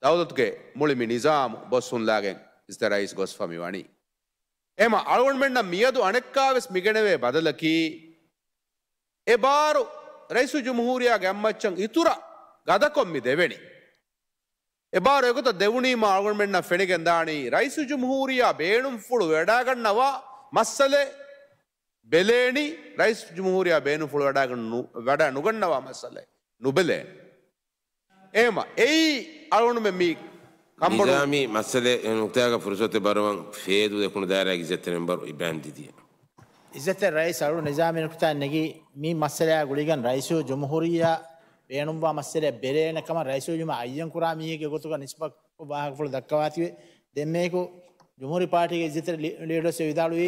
ދައުލަތުގެ މުޅި މި ނިޒާމު ބޮސް ހުންލާގެން އިއްޒަތްތެރި ރައީސް ގޮސްފަ މި ވަނީ. އެހެމަ އަޅުގަނޑުމެންނަށް މިއަދު އަނެއްކާވެސް މިގެނެވޭ ބަދަލަކީ، އެ ބާރު ރައީސުލްޖުމްހޫރިއްޔާގެ އަތްމައްޗަށް އިތުރަށް ގަދަކޮށް މި ދެވެނީ. އެ ބާރު އެގޮތަށް ދެވުނީމާ އަޅުގަނޑުމެންނަށް ފެނިގެންދާނީ، ރައީސުލްޖުމްހޫރިއްޔާ ބޭނުންފުޅު ވެޑާގަންނަވާ މައްސަލައެއް ބެލޭނީ، ރައީސުލްޖުމްހޫރިއްޔާ ބޭނުންފުޅު ވެޑާގަން ނު-، ވެޑާ ނުގަންނަވާ މައްސަލައެއް ނުބެލޭނެ. އެހެމަ އެއީ އަޅުގަނޑުމެން މި ކަންބޮޑު ނިޒާމީ މައްސަލައެއް ނުކުތާގަ ފުރުސަތެއް ބަރަވަން ފޭދޫ ދެކުނު ދާއިރާގެ އިއްޒަތްތެރި މެމްބަރު އިބްރާހިމް ދިދިއަށް. އިއްޒަތްތެރި ރައީސް އަޅު ނިޒާމީ ނުކުތާ ނެގީ މި މައްސަލައާ ގުޅިގެން ރައީސުލްޖުމްހޫރިއްޔާ ބޭނުންވާ މައްސަލައެއް ބެލޭނެ ކަމަށް ރައީސުލްޖުމްހޫރިއްޔާ އައްޔަން ކުރާ މީހެއްގެ ގޮތުގަ ނިސްބަތްކޮށް ވާހަކަފުޅު ދައްކަވާތީވެ. ދެންމެއަކު ޖުމްހޫރީ ޕާޓީގެ އިއްޒަތްތެރި ލީ-، ލީޑަރސް ވިދާޅުވީ،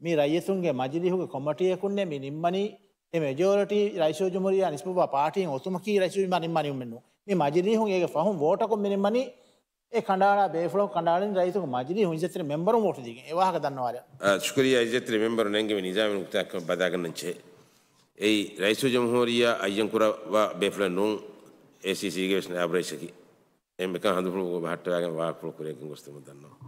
މި ރައްޔިތުންގެ މަޖިލީހުގެ ކޮމިޓީއަކުންނޭ މި ނިންމަނީ. އެ މެޖޯރިޓީ ރައީސުލްޖުމްހޫރިއްޔާ ނިސްބަތްވާ ޕާޓީން އޮތުމަކީ ރައީސުލްޖުމްހޫރިއްޔާ ނިންމާ ނިންމުމެއް ނޫން. މި މަޖިލީހުން އޭގެ ފަހުން ވޯޓަކުން މި ނިންމަނީ. އެ ކަނޑައަޅާ ބޭފުޅަކު ކަނޑައަޅަނީ ރައްޔިތުންގެ މަޖިލީހުން އިއްޒަތްތެރި މެމްބަރުން ވޯޓު ދީގެން. އެ ވާހަކަ ދަންނަވާލަ. އާ، ޝުކުރިއްޔާ އިއްޒަތްތެރި މެމްބަރު ނެންގެވި ނިޒާމީ ނުކުތާއަކަށް ބަލާގަންނަން ޖެހޭ. އެއީ ރައީސުލްޖުމްހޫރިއްޔާ އައްޔަން ކުރައްވާ ބޭފުޅެއް ނޫން، އޭސީސީގެ ވެސް ނާއިބު ރައީސަކީ. އެހެން އެކަން ހަނދުފުޅު ބަހައްޓަވާގެން ވާހަކަފުޅު ކުރިއަށް ގޮސްދެމުން ދަންނަވަން.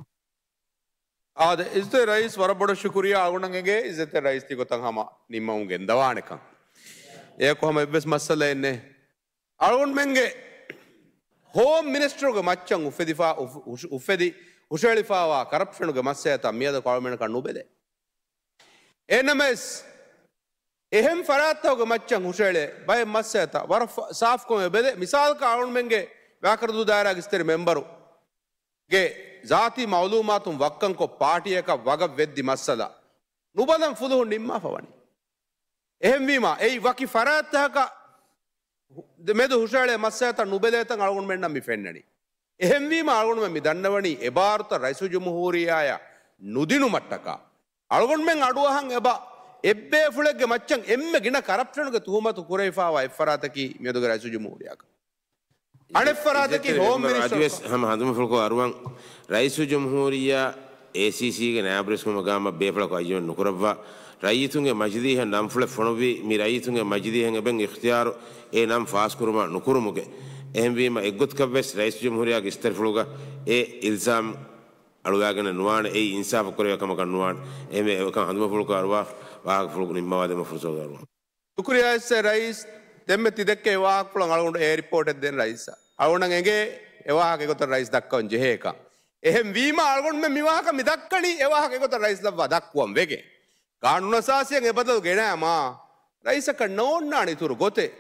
އާދެ، އިއްޒަތްތެރި ރައީސް ވަރަށް ބޮޑަށް ޝުކުރިއްޔާ. އަޅުގަނޑަށް އެނގޭ އިއްޒަތްތެރި ރައީސް ތި ގޮތަށް ހަމަ ނިންމަމުން ގެންދަވާނެކަން. އެއަކު ހަމަ އެއްވެސް މައްސަލައެއް ނެތް. އަޅުގަނޑުމެންގެ ހޯމް މިނިސްޓަރުގެ މައްޗަށް އުފެދިފާ، އުފ-، އުފް-، އުފެދި ހުށަހެޅިފާވާ ކަރަޕްޝަނުގެ މައްސަލަތައް މިއަދަކު އަޅުގަނޑަކަށް ނުބެލޭ. އެހެންނަމަވެސް، އެހެން ފަރާތްތަކުގެ މައްޗަށް ހުށަހެޅޭ ބައެއް މައްސަލަތައް ވަރަށް ފަ-، ސާފުކޮށް އެބެލޭ. މިސާލަކަށް އަޅުގަނޑުމެންގެ ވާކަރުދޫ ދާއިރާގެ އިއްޒަތްތެރި މެމްބަރު ގެ ޒާތީ މައުލޫމާތުން ވައްކަންކޮށް ޕާޓީއަކަށް ވަގަށް ވެއްދި މައްސަލަ ނުބަލަން ފުލުހުން ނިންމާފަ ވަނީ. އެހެންވީމާ، އެއީ ވަކި ފަރާތްތަކަކަށް މެދު ހުށަހެޅޭ މައްސަލަތައް ނުބެލޭތަން އަޅުގަނޑުމެންނަށް މި ފެންނަނީ. އެހެންވީމާ، އަޅުގަނޑުމެން މި ދަންނަވަނީ އެބާރުތައް ރައީސުލްޖުމްހޫރިއްޔާއަށް ނުދިނުމަށްޓަކާ. އަޅުގަނޑުމެން އަޑުއަހަން އެބަ އެއްބޭފުޅެއްގެ މައްޗަށް އެންމެ ގިނަ ކަރަޕްޝަނުގެ ތުހުމަތު ކުރެވިފާވާ އެއްފަރާތަކީ މިއަދުގެ ރައީސުލްޖުމްހޫރިއްޔާ. އަނެއްފަރާތަކީ އިއްޒަތްތެރި ހޯމް މެމްބަރު މިނިސްޓަރ. އަދިވެސް ހަމަ ހަނދުމަފުޅުކޮށް އަރުވަން. ރައީސުލްޖުމްހޫރިއްޔާ އޭސީސީގެ ނާއިބު ރައީސްކަމުގެ މަގާމަށް ބޭފުޅަކު އައްޔަމެއް ނުކުރައްވާ، ރައްޔިތުންގެ މަޖިލީހަށް ނަންފުޅެއް ފޮނުއްވީ، މި ރައްޔިތުންގެ މަޖިލީހަށް އެބައިން އިޚްތިޔާރު އެ ނަން ފާސްކުރުމާ ނުކުރުމުގެ. އެހެންވީމަ، އެއްގޮތަކަށްވެސް ރައީސުލްޖުމްހޫރިއްޔާގެ އިއްޒަތްތެރިފުޅުގަ އެ އިލްޒާމް އަޅުވާގެން ނުވާނެ، އެއީ އިންސާފު ކުރެވޭ ކަމަކަށް ނުވާނެ. އެހެންވެ، އެކަން ހަނދުމަފުޅުކޮށް އަރުވާ ވާހަކަފުޅު ނިންމަވާދޭން ފުރުސަތު ދަރުވަން. ޝުކުރިއްޔާ އިއްޒަތްތެރި ރައީސް، ދެންމެ ތި ދެއްކޭ ވާހަކަފުޅަށް އަޅުގަނޑު އެ ރިޕޯޓެއް ދޭން ރައީސަށް. އަޅުގަނޑަށް އެނގޭ އެ ވާހަކަ އެގޮތަށް ރައީސް ދައްކަވަން ޖެހޭކަން. އެހެން ވީމާ، އަޅުގަނޑުމެން މި ވާހަކަ މި ދައްކަނީ އެ ވާހަކަ އެގޮތަށް ރައީސް ލައްވާ ދައްކުވަން ވެގެން. ގާނޫނުއަސާސީއަށް އެ ބަދަލު ގެނައިމާ، ރައީސަކަށް ނޯންނާނެ އިތުރު ގޮތެއް.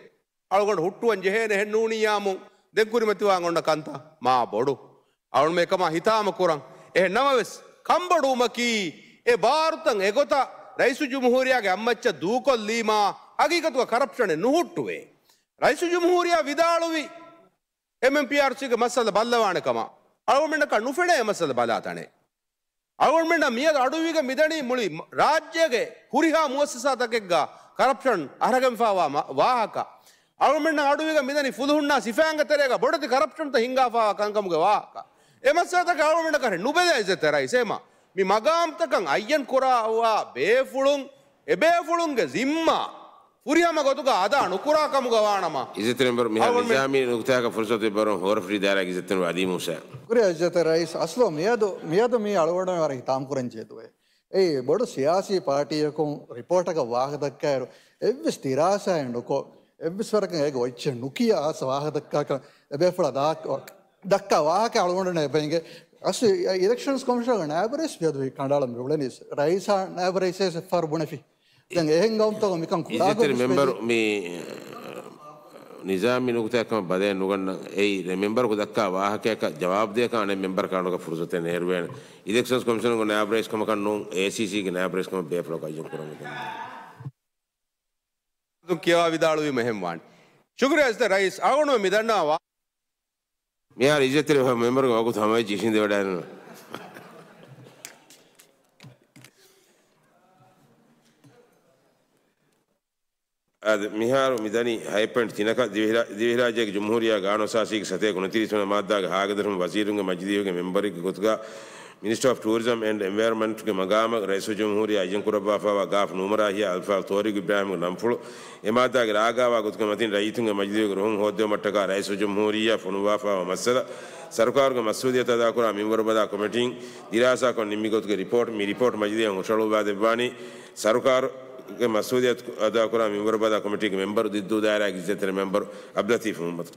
އަޅުގަނޑު ހުއްޓުވަން ޖެހޭނެ ހެން ނޫނިއްޔާމު ދެން ކުރިމަތިވާން އޮންނަ ކަންތައް މާ ބޮޑު. އަޅުން އެކަމާ ހިތާމަ ކުރަން. އެހެން ނަމަވެސް، ކަންބޮޑުވުމަކީ އެ ބާރުތައް އެގޮތަށް ރައީސުލްޖުމްހޫރިއްޔާގެ އަތްމައްޗަށް ދޫކޮށްލީމާ، ހަގީގަތުގަ ކަރަޕްޝަނެއް ނުހުއްޓުވޭ. ރައީސުލްޖުމްހޫރިއްޔާ ވިދާޅުވި، އެމްއެމްޕީއާރްސީގެ މައްސަލަ ބައްލަވާނެ ކަމަށް. އަޅުގަނޑަކަށް ނުފެނޭ އެ މައްސަލަ ބަލާ ތަނެއް. އަޅުގަނޑުމެންނަށް މިއަދު އަޑުއިވިގެން މިދަނީ މުޅި މަ-، ރާއްޖޭގެ ހުރިހާ މުއައްސަސާތަކެއްގަ ކަރަޕްޝަން އަރިހަގެންފާވާ މަ-، ވާހަކަ. އަޅުގަނޑުމެންނަށް އަޑުއިވިގެން މިދަނީ ފުލުހުންނާ ސިފައިންގެ ތެރޭގަ ބޮޑެތި ކަރަޕްޝަންތައް ހިންގާފާވާ ކަންކަމުގެ ވާހަކަ. އެ މައްސަލަތަކަށް އަޅުގަނޑަކަށް ނުބެލޭ އިއްޒަތްތެރި ރައީސް. އެހެމަ މި މަގާމްތަކަށް އައްޔަން ކުރާ ބޭފުޅުން، އެބޭފުޅުންގެ ޒިންމާ ފުރިހަމަ ގޮތުގަ އަދާ ނުކުރާ ކަމުގަ ވާނަމަ. އިއްޒަތްތެރި މެމްބަރު މިހާ އަޅުގަނޑުމެން ނިޒާމީ ނުކުތާއަކަށް ފުރުސަތު ދެއްވަރުން ހޯރަފުށި ދާއިރާގެ އިއްޒަތްތެރި އަލީ މޫސާ. ޝުކުރިއްޔާ އިއްޒަތްތެރި ރައީސް. އަސްލު މިއަދު، މިއަދު މީ އަޅުގަނޑު ވަރަށް ހިތާމަ ކުރަން ޖެހޭ ދުވަހެއް. އެއީ ބޮޑު ސިޔާސީ ޕާޓީއަކުން ރިޕޯޓަކަށް ވާހަކަ ދައްކާއިރު، އެއްވެސް ދިރާސާއެއް ނުކޮށް، އެއްވެސް ވަރަކަށް އޭގެ އޮތްޗެއް ނުކިޔާ އަސް ވާހަކަ ދައްކާކަށް އެބޭފުޅާ ދާ-، ދައްކާ ވާހަކަ އަޅުގަނޑު އެބަ އެނގޭ. އަސް އިލެކްޝަންސް ކޮމިޝަނުގެ ނާއިބު ރައީސް މިއަދު ކަނޑައަޅަން މިއުޅެނީ ރައީސާ ނާއިބު ރައީސް އެއްފަހަރު ބުނެފި. ދެން އެހެން ގައުމުތަކުން މިކަން ކުރާ އިއްޒަތްތެރި ގޮތް މެމްބަރު މި ނިޒާމީ ނުކުތާއެއްކަމަށް ބަލައެއް ނުގަންނަން. އެއީ މެމްބަރަކު ދައްކާ ވާހަކަޔަކަށް ޖަވާބުދޭކަށް އަނެއް މެމްބަރަކަށް އަޑުގަ ފުރުސަތެއް ނެރުވޭނެ. އިލެކްޝަންސް ކޮމިޝަނުގެ ނާއިބު ރައީސް ކަމަކަށް ނޫން، އޭސީސީގެ ނާއިބު ރައީސް ކަމަށް ބޭފުޅަކު އައްޔަން ކުރަމުން ކިޔަވާ ވިދާޅުވީމަ އެހެން ވާނެ. ޝުކުރިއްޔާ އިއްޒަތްތެރި ރައީސް. އަޅުގަނޑު މި ދަންނަވާ މިހާރު އިއްޒަތްތެރި މެމްބަރުގެ ވަގުތު ހަމަވެއްޖެ އިށީނދެވަޑައިގަންނަވާ. އާދެ، މިހާރު މިދަނީ ހައެއް ޕޮއިންޓް ތިނަކަށް. ދިވެހިރާ-، ދިވެހިރާއްޖޭގެ ޖުމްހޫރިއްޔާ ގާނޫނުއަސާސީގެ ސަތޭކަ އުނަތިރީސް ވަނަ މާއްދާގެ ހާގަދަރުން ވަޒީރުންގެ މަޖިލީހުގެ މެމްބަރެއްގެ ގޮތުގަ މިނިސްޓަރ އޮފް ޓޫރިޒަމް އެންޑް އެންވަޔަރަންމަންޓްގެ މަގާމަށް ރައީސުލްޖުމްހޫރިއްޔާ އައްޔަން ކުރައްވާފާވާ ގާފް ނޫމަރާ ހިޔާ އަލްފާޟިލް ތޯރިގު އިބްރާހިމްގެ ނަންފުޅު އެ މާއްދާގެ ރާގާވާ ގޮތުގެ މަތިން ރައްޔިތުންގެ މަޖިލީހުގެ ރުހުން ހޯއްދެވުމަށްޓަކާ ރައީސުލްޖުމްހޫރިއްޔާ ފޮނުއްވާފާވާ މައްސަލަ، ސަރުކާރުގެ މަސްއޫލިއްޔަތު އަދާކުރާ މިންވަރު ބަލާ ކޮމިޓީން ދިރާސާކޮށް ނިންމި ގޮތުގެ ރިޕޯޓް، މި ރިޕޯޓް މަޖިލީހަށް ހުށަހަޅުއްވާ ދެއްވާނީ ސަރުކާރުގެ މަސްއޫލިއްޔަތު އަދާކުރާ މިންވަރު ބަލާ ކޮމިޓީގެ މެމްބަރު ދިއްދޫ ދާއިރާގެ އިއްޒަތްތެރި މެމްބަރު ޢަބްދުލްލަތީފް މުޙައްމަދު.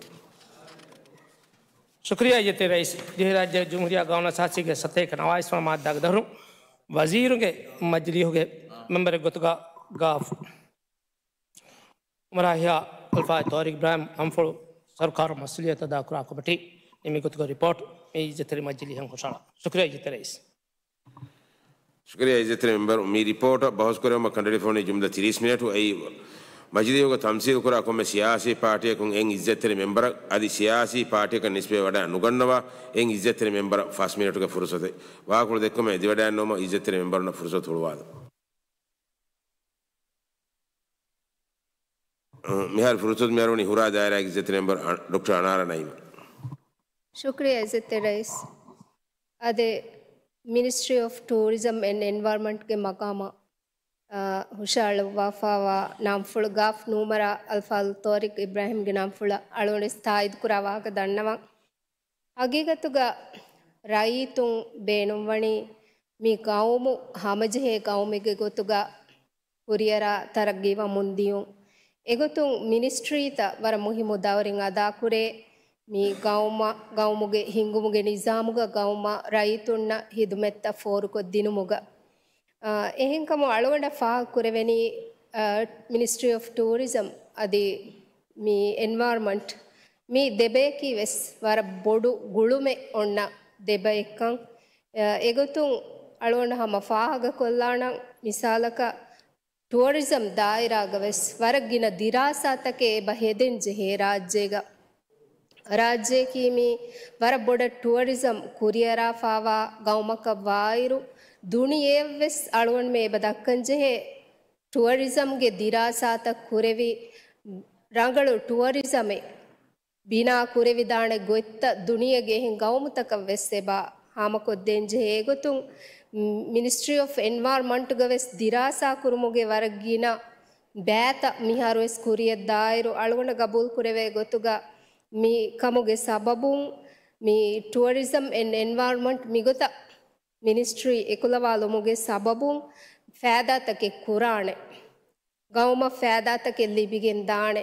ޝުކުރިއްޔާ އިއްޒަތްތެރި ރައީސް. ދިވެހިރާއްޖޭގެ ޖުމްހޫރިއްޔާ ގާނޫނުއަސާސީގެ ސަތޭކަ ނަވާއިސް ވަނަ މާއްދާގެ ދަރުން ވަޒީރުގެ މަޖިލީހުގެ މެމްބަރެއް ގޮތުގަ ގާފް ނޫމަރާ ހިޔާ އަލްފާޟިލް ތޯރިގު އިބްރާހިމް ނަންފުޅު ސަރުކާރު މަސްއޫލިއްޔަތު އަދާކުރާ ކޮމިޓީ ނިންމި ގޮތުގެ ރިޕޯޓް މި އިއްޒަތްތެރި މަޖިލީހަށް ހުށަހަޅާ. ޝުކުރިއްޔާ އިއްޒަތްތެރި ރައީސް. ޝުކުރިއްޔާ އިއްޒަތްތެރި މެމްބަރު. މި ރިޕޯޓަށް ބަހުސް ކުރެވުމަށް ކަނޑައެޅިފަ ވަނީ ޖުމްލަ ތިރީސް މިނެޓު. އެއީ މަޖިލީހުގަ ތަމްސީލުކުރާ ކޮންމެ ސިޔާސީ ޕާޓީއަކުން އެއް އިއްޒަތްތެރި މެމްބަރަށް އަދި ސިޔާސީ ޕާޓީއަކަށް ނިސްބަތްވެ ވަޑައި ނުގަންނަވާ އެއް އިއްޒަތްތެރި މެމްބަރަށް ފަސް މިނެޓުގެ ފުރުސަތެއް. ވާހަކަފުޅު ދެއްކުމަށް އެދިވަޑައިގަންނަވުމަށް އިއްޒަތްތެރި މެމްބަރުންނަށް ފުރުސަތު ހުޅުވާލަން. މިހާރު ފުރުސަތު މިއަރުވަނީ ހުރާ ދާއިރާގެ އިއްޒަތްތެރި މެމްބަރު އަ-، ޑޮކްޓަރ އަނާރާ ނައީމަށް. ޝުކުރިއްޔާ އިއްޒަތްތެރި ރައީސް. އާދެ، މިނިސްޓްރީ އޮފް ޓޫރިޒަމް އެންޑް އެންވަޔަރމަންޓްގެ މަގާމަށް އާ، ހުށަހަޅުއްވާފައިވާ ނަންފުޅު ގާފް ނޫމަރާ އަލްފާޟިލް ޠާރިޤް އިބްރާހިމްގެ ނަންފުޅަށް އަޅުގަނޑު ވެސް ތާއީދުކުރާ ވާހަކަ ދަންނަވަން. ހަގީގަތުގަ ރައްޔިތުން ބޭނުންވަނީ މި ގައުމު ހަމަޖެހޭ ގައުމެއްގެ ގޮތުގަ ކުރިއަރާ ތަރައްގީވަމުން ދިޔުން. އެގޮތުން މިނިސްޓްރީތައް ވަރަށް މުހިއްމު ދައުރެއް އަދާކުރޭ. މި ގައުމަށް، ގައުމުގެ ހިންގުމުގެ ނިޒާމުގަ ގައުމަށް ރައްޔިތުންނަށް ހިދުމަތްތައް ފޯރުކޮށްދިނުމުގަ. އާ، އެހެންކަމުން އަޅުގަނޑަށް ފާހަގަކުރެވެނީ، އާ، މިނިސްޓްރީ އޮފް ޓޫރިޒަމް އަދި މި އެންވަޔަރމަންޓް، މި ދެބަޔަކީ ވެސް ވަރަށް ބޮޑު ގުޅުމެއް އޮންނަ ދެބައެއްކަން. އާ، އެގޮތުން އަޅުގަނޑު ހަމަ ފާހަގަކޮށްލާނަން، މިސާލަކަށް، ޓުއަރިޒަމް ދާއިރާގަ ވެސް ވަރަށް ގިނަ ދިރާސާތަކެއް އެބަ ހެދެން ޖެހޭ ރާއްޖޭގަ. ރާއްޖެއަކީ މީ ވަރަށް ބޮޑަށް ޓުއަރިޒަމް ކުރިއަރާފައިވާ ގައުމަކަށް ވާއިރު، ދުނިޔެއަށް ވެސް އަޅުގަނޑުމެން އެބަ ދައްކަން ޖެހޭ ޓުއަރިޒަމްގެ ދިރާސާތައް ކުރެވި ރަނގަޅު ޓުއަރިޒަމެއް ބިނާ ކުރެވިދާނެ ގޮތްތައް ދުނިޔޭގެ އެހެން ގައުމުތަކަށް ވެސް އެބަ ހާމަކޮށްދޭން ޖެހޭ. އެގޮތުން މިނިސްޓްރީ އޮފް އެންވަޔަރމަންޓްގަ ވެސް ދިރާސާ ކުރުމުގެ ވަރަށް ގިނަ ބައިތައް މިހާރު ވެސް ކުރިއަށް ދާއިރު، އަޅުގަނޑަށް ގަބޫލު ކުރެވޭ ގޮތުގަ މި ކަމުގެ ސަބަބުން މި ޓުއަރިޒަމް އެންޑް އެންވަޔަރމަންޓް މިގޮތަށް މިނިސްޓްރީ އެކުލަވާލުމުގެ ސަބަބުން ފައިދާތަކެއް ކުރާނެ. ގައުމަށް ފައިދާތަކެއް ލިބިގެން ދާނެ.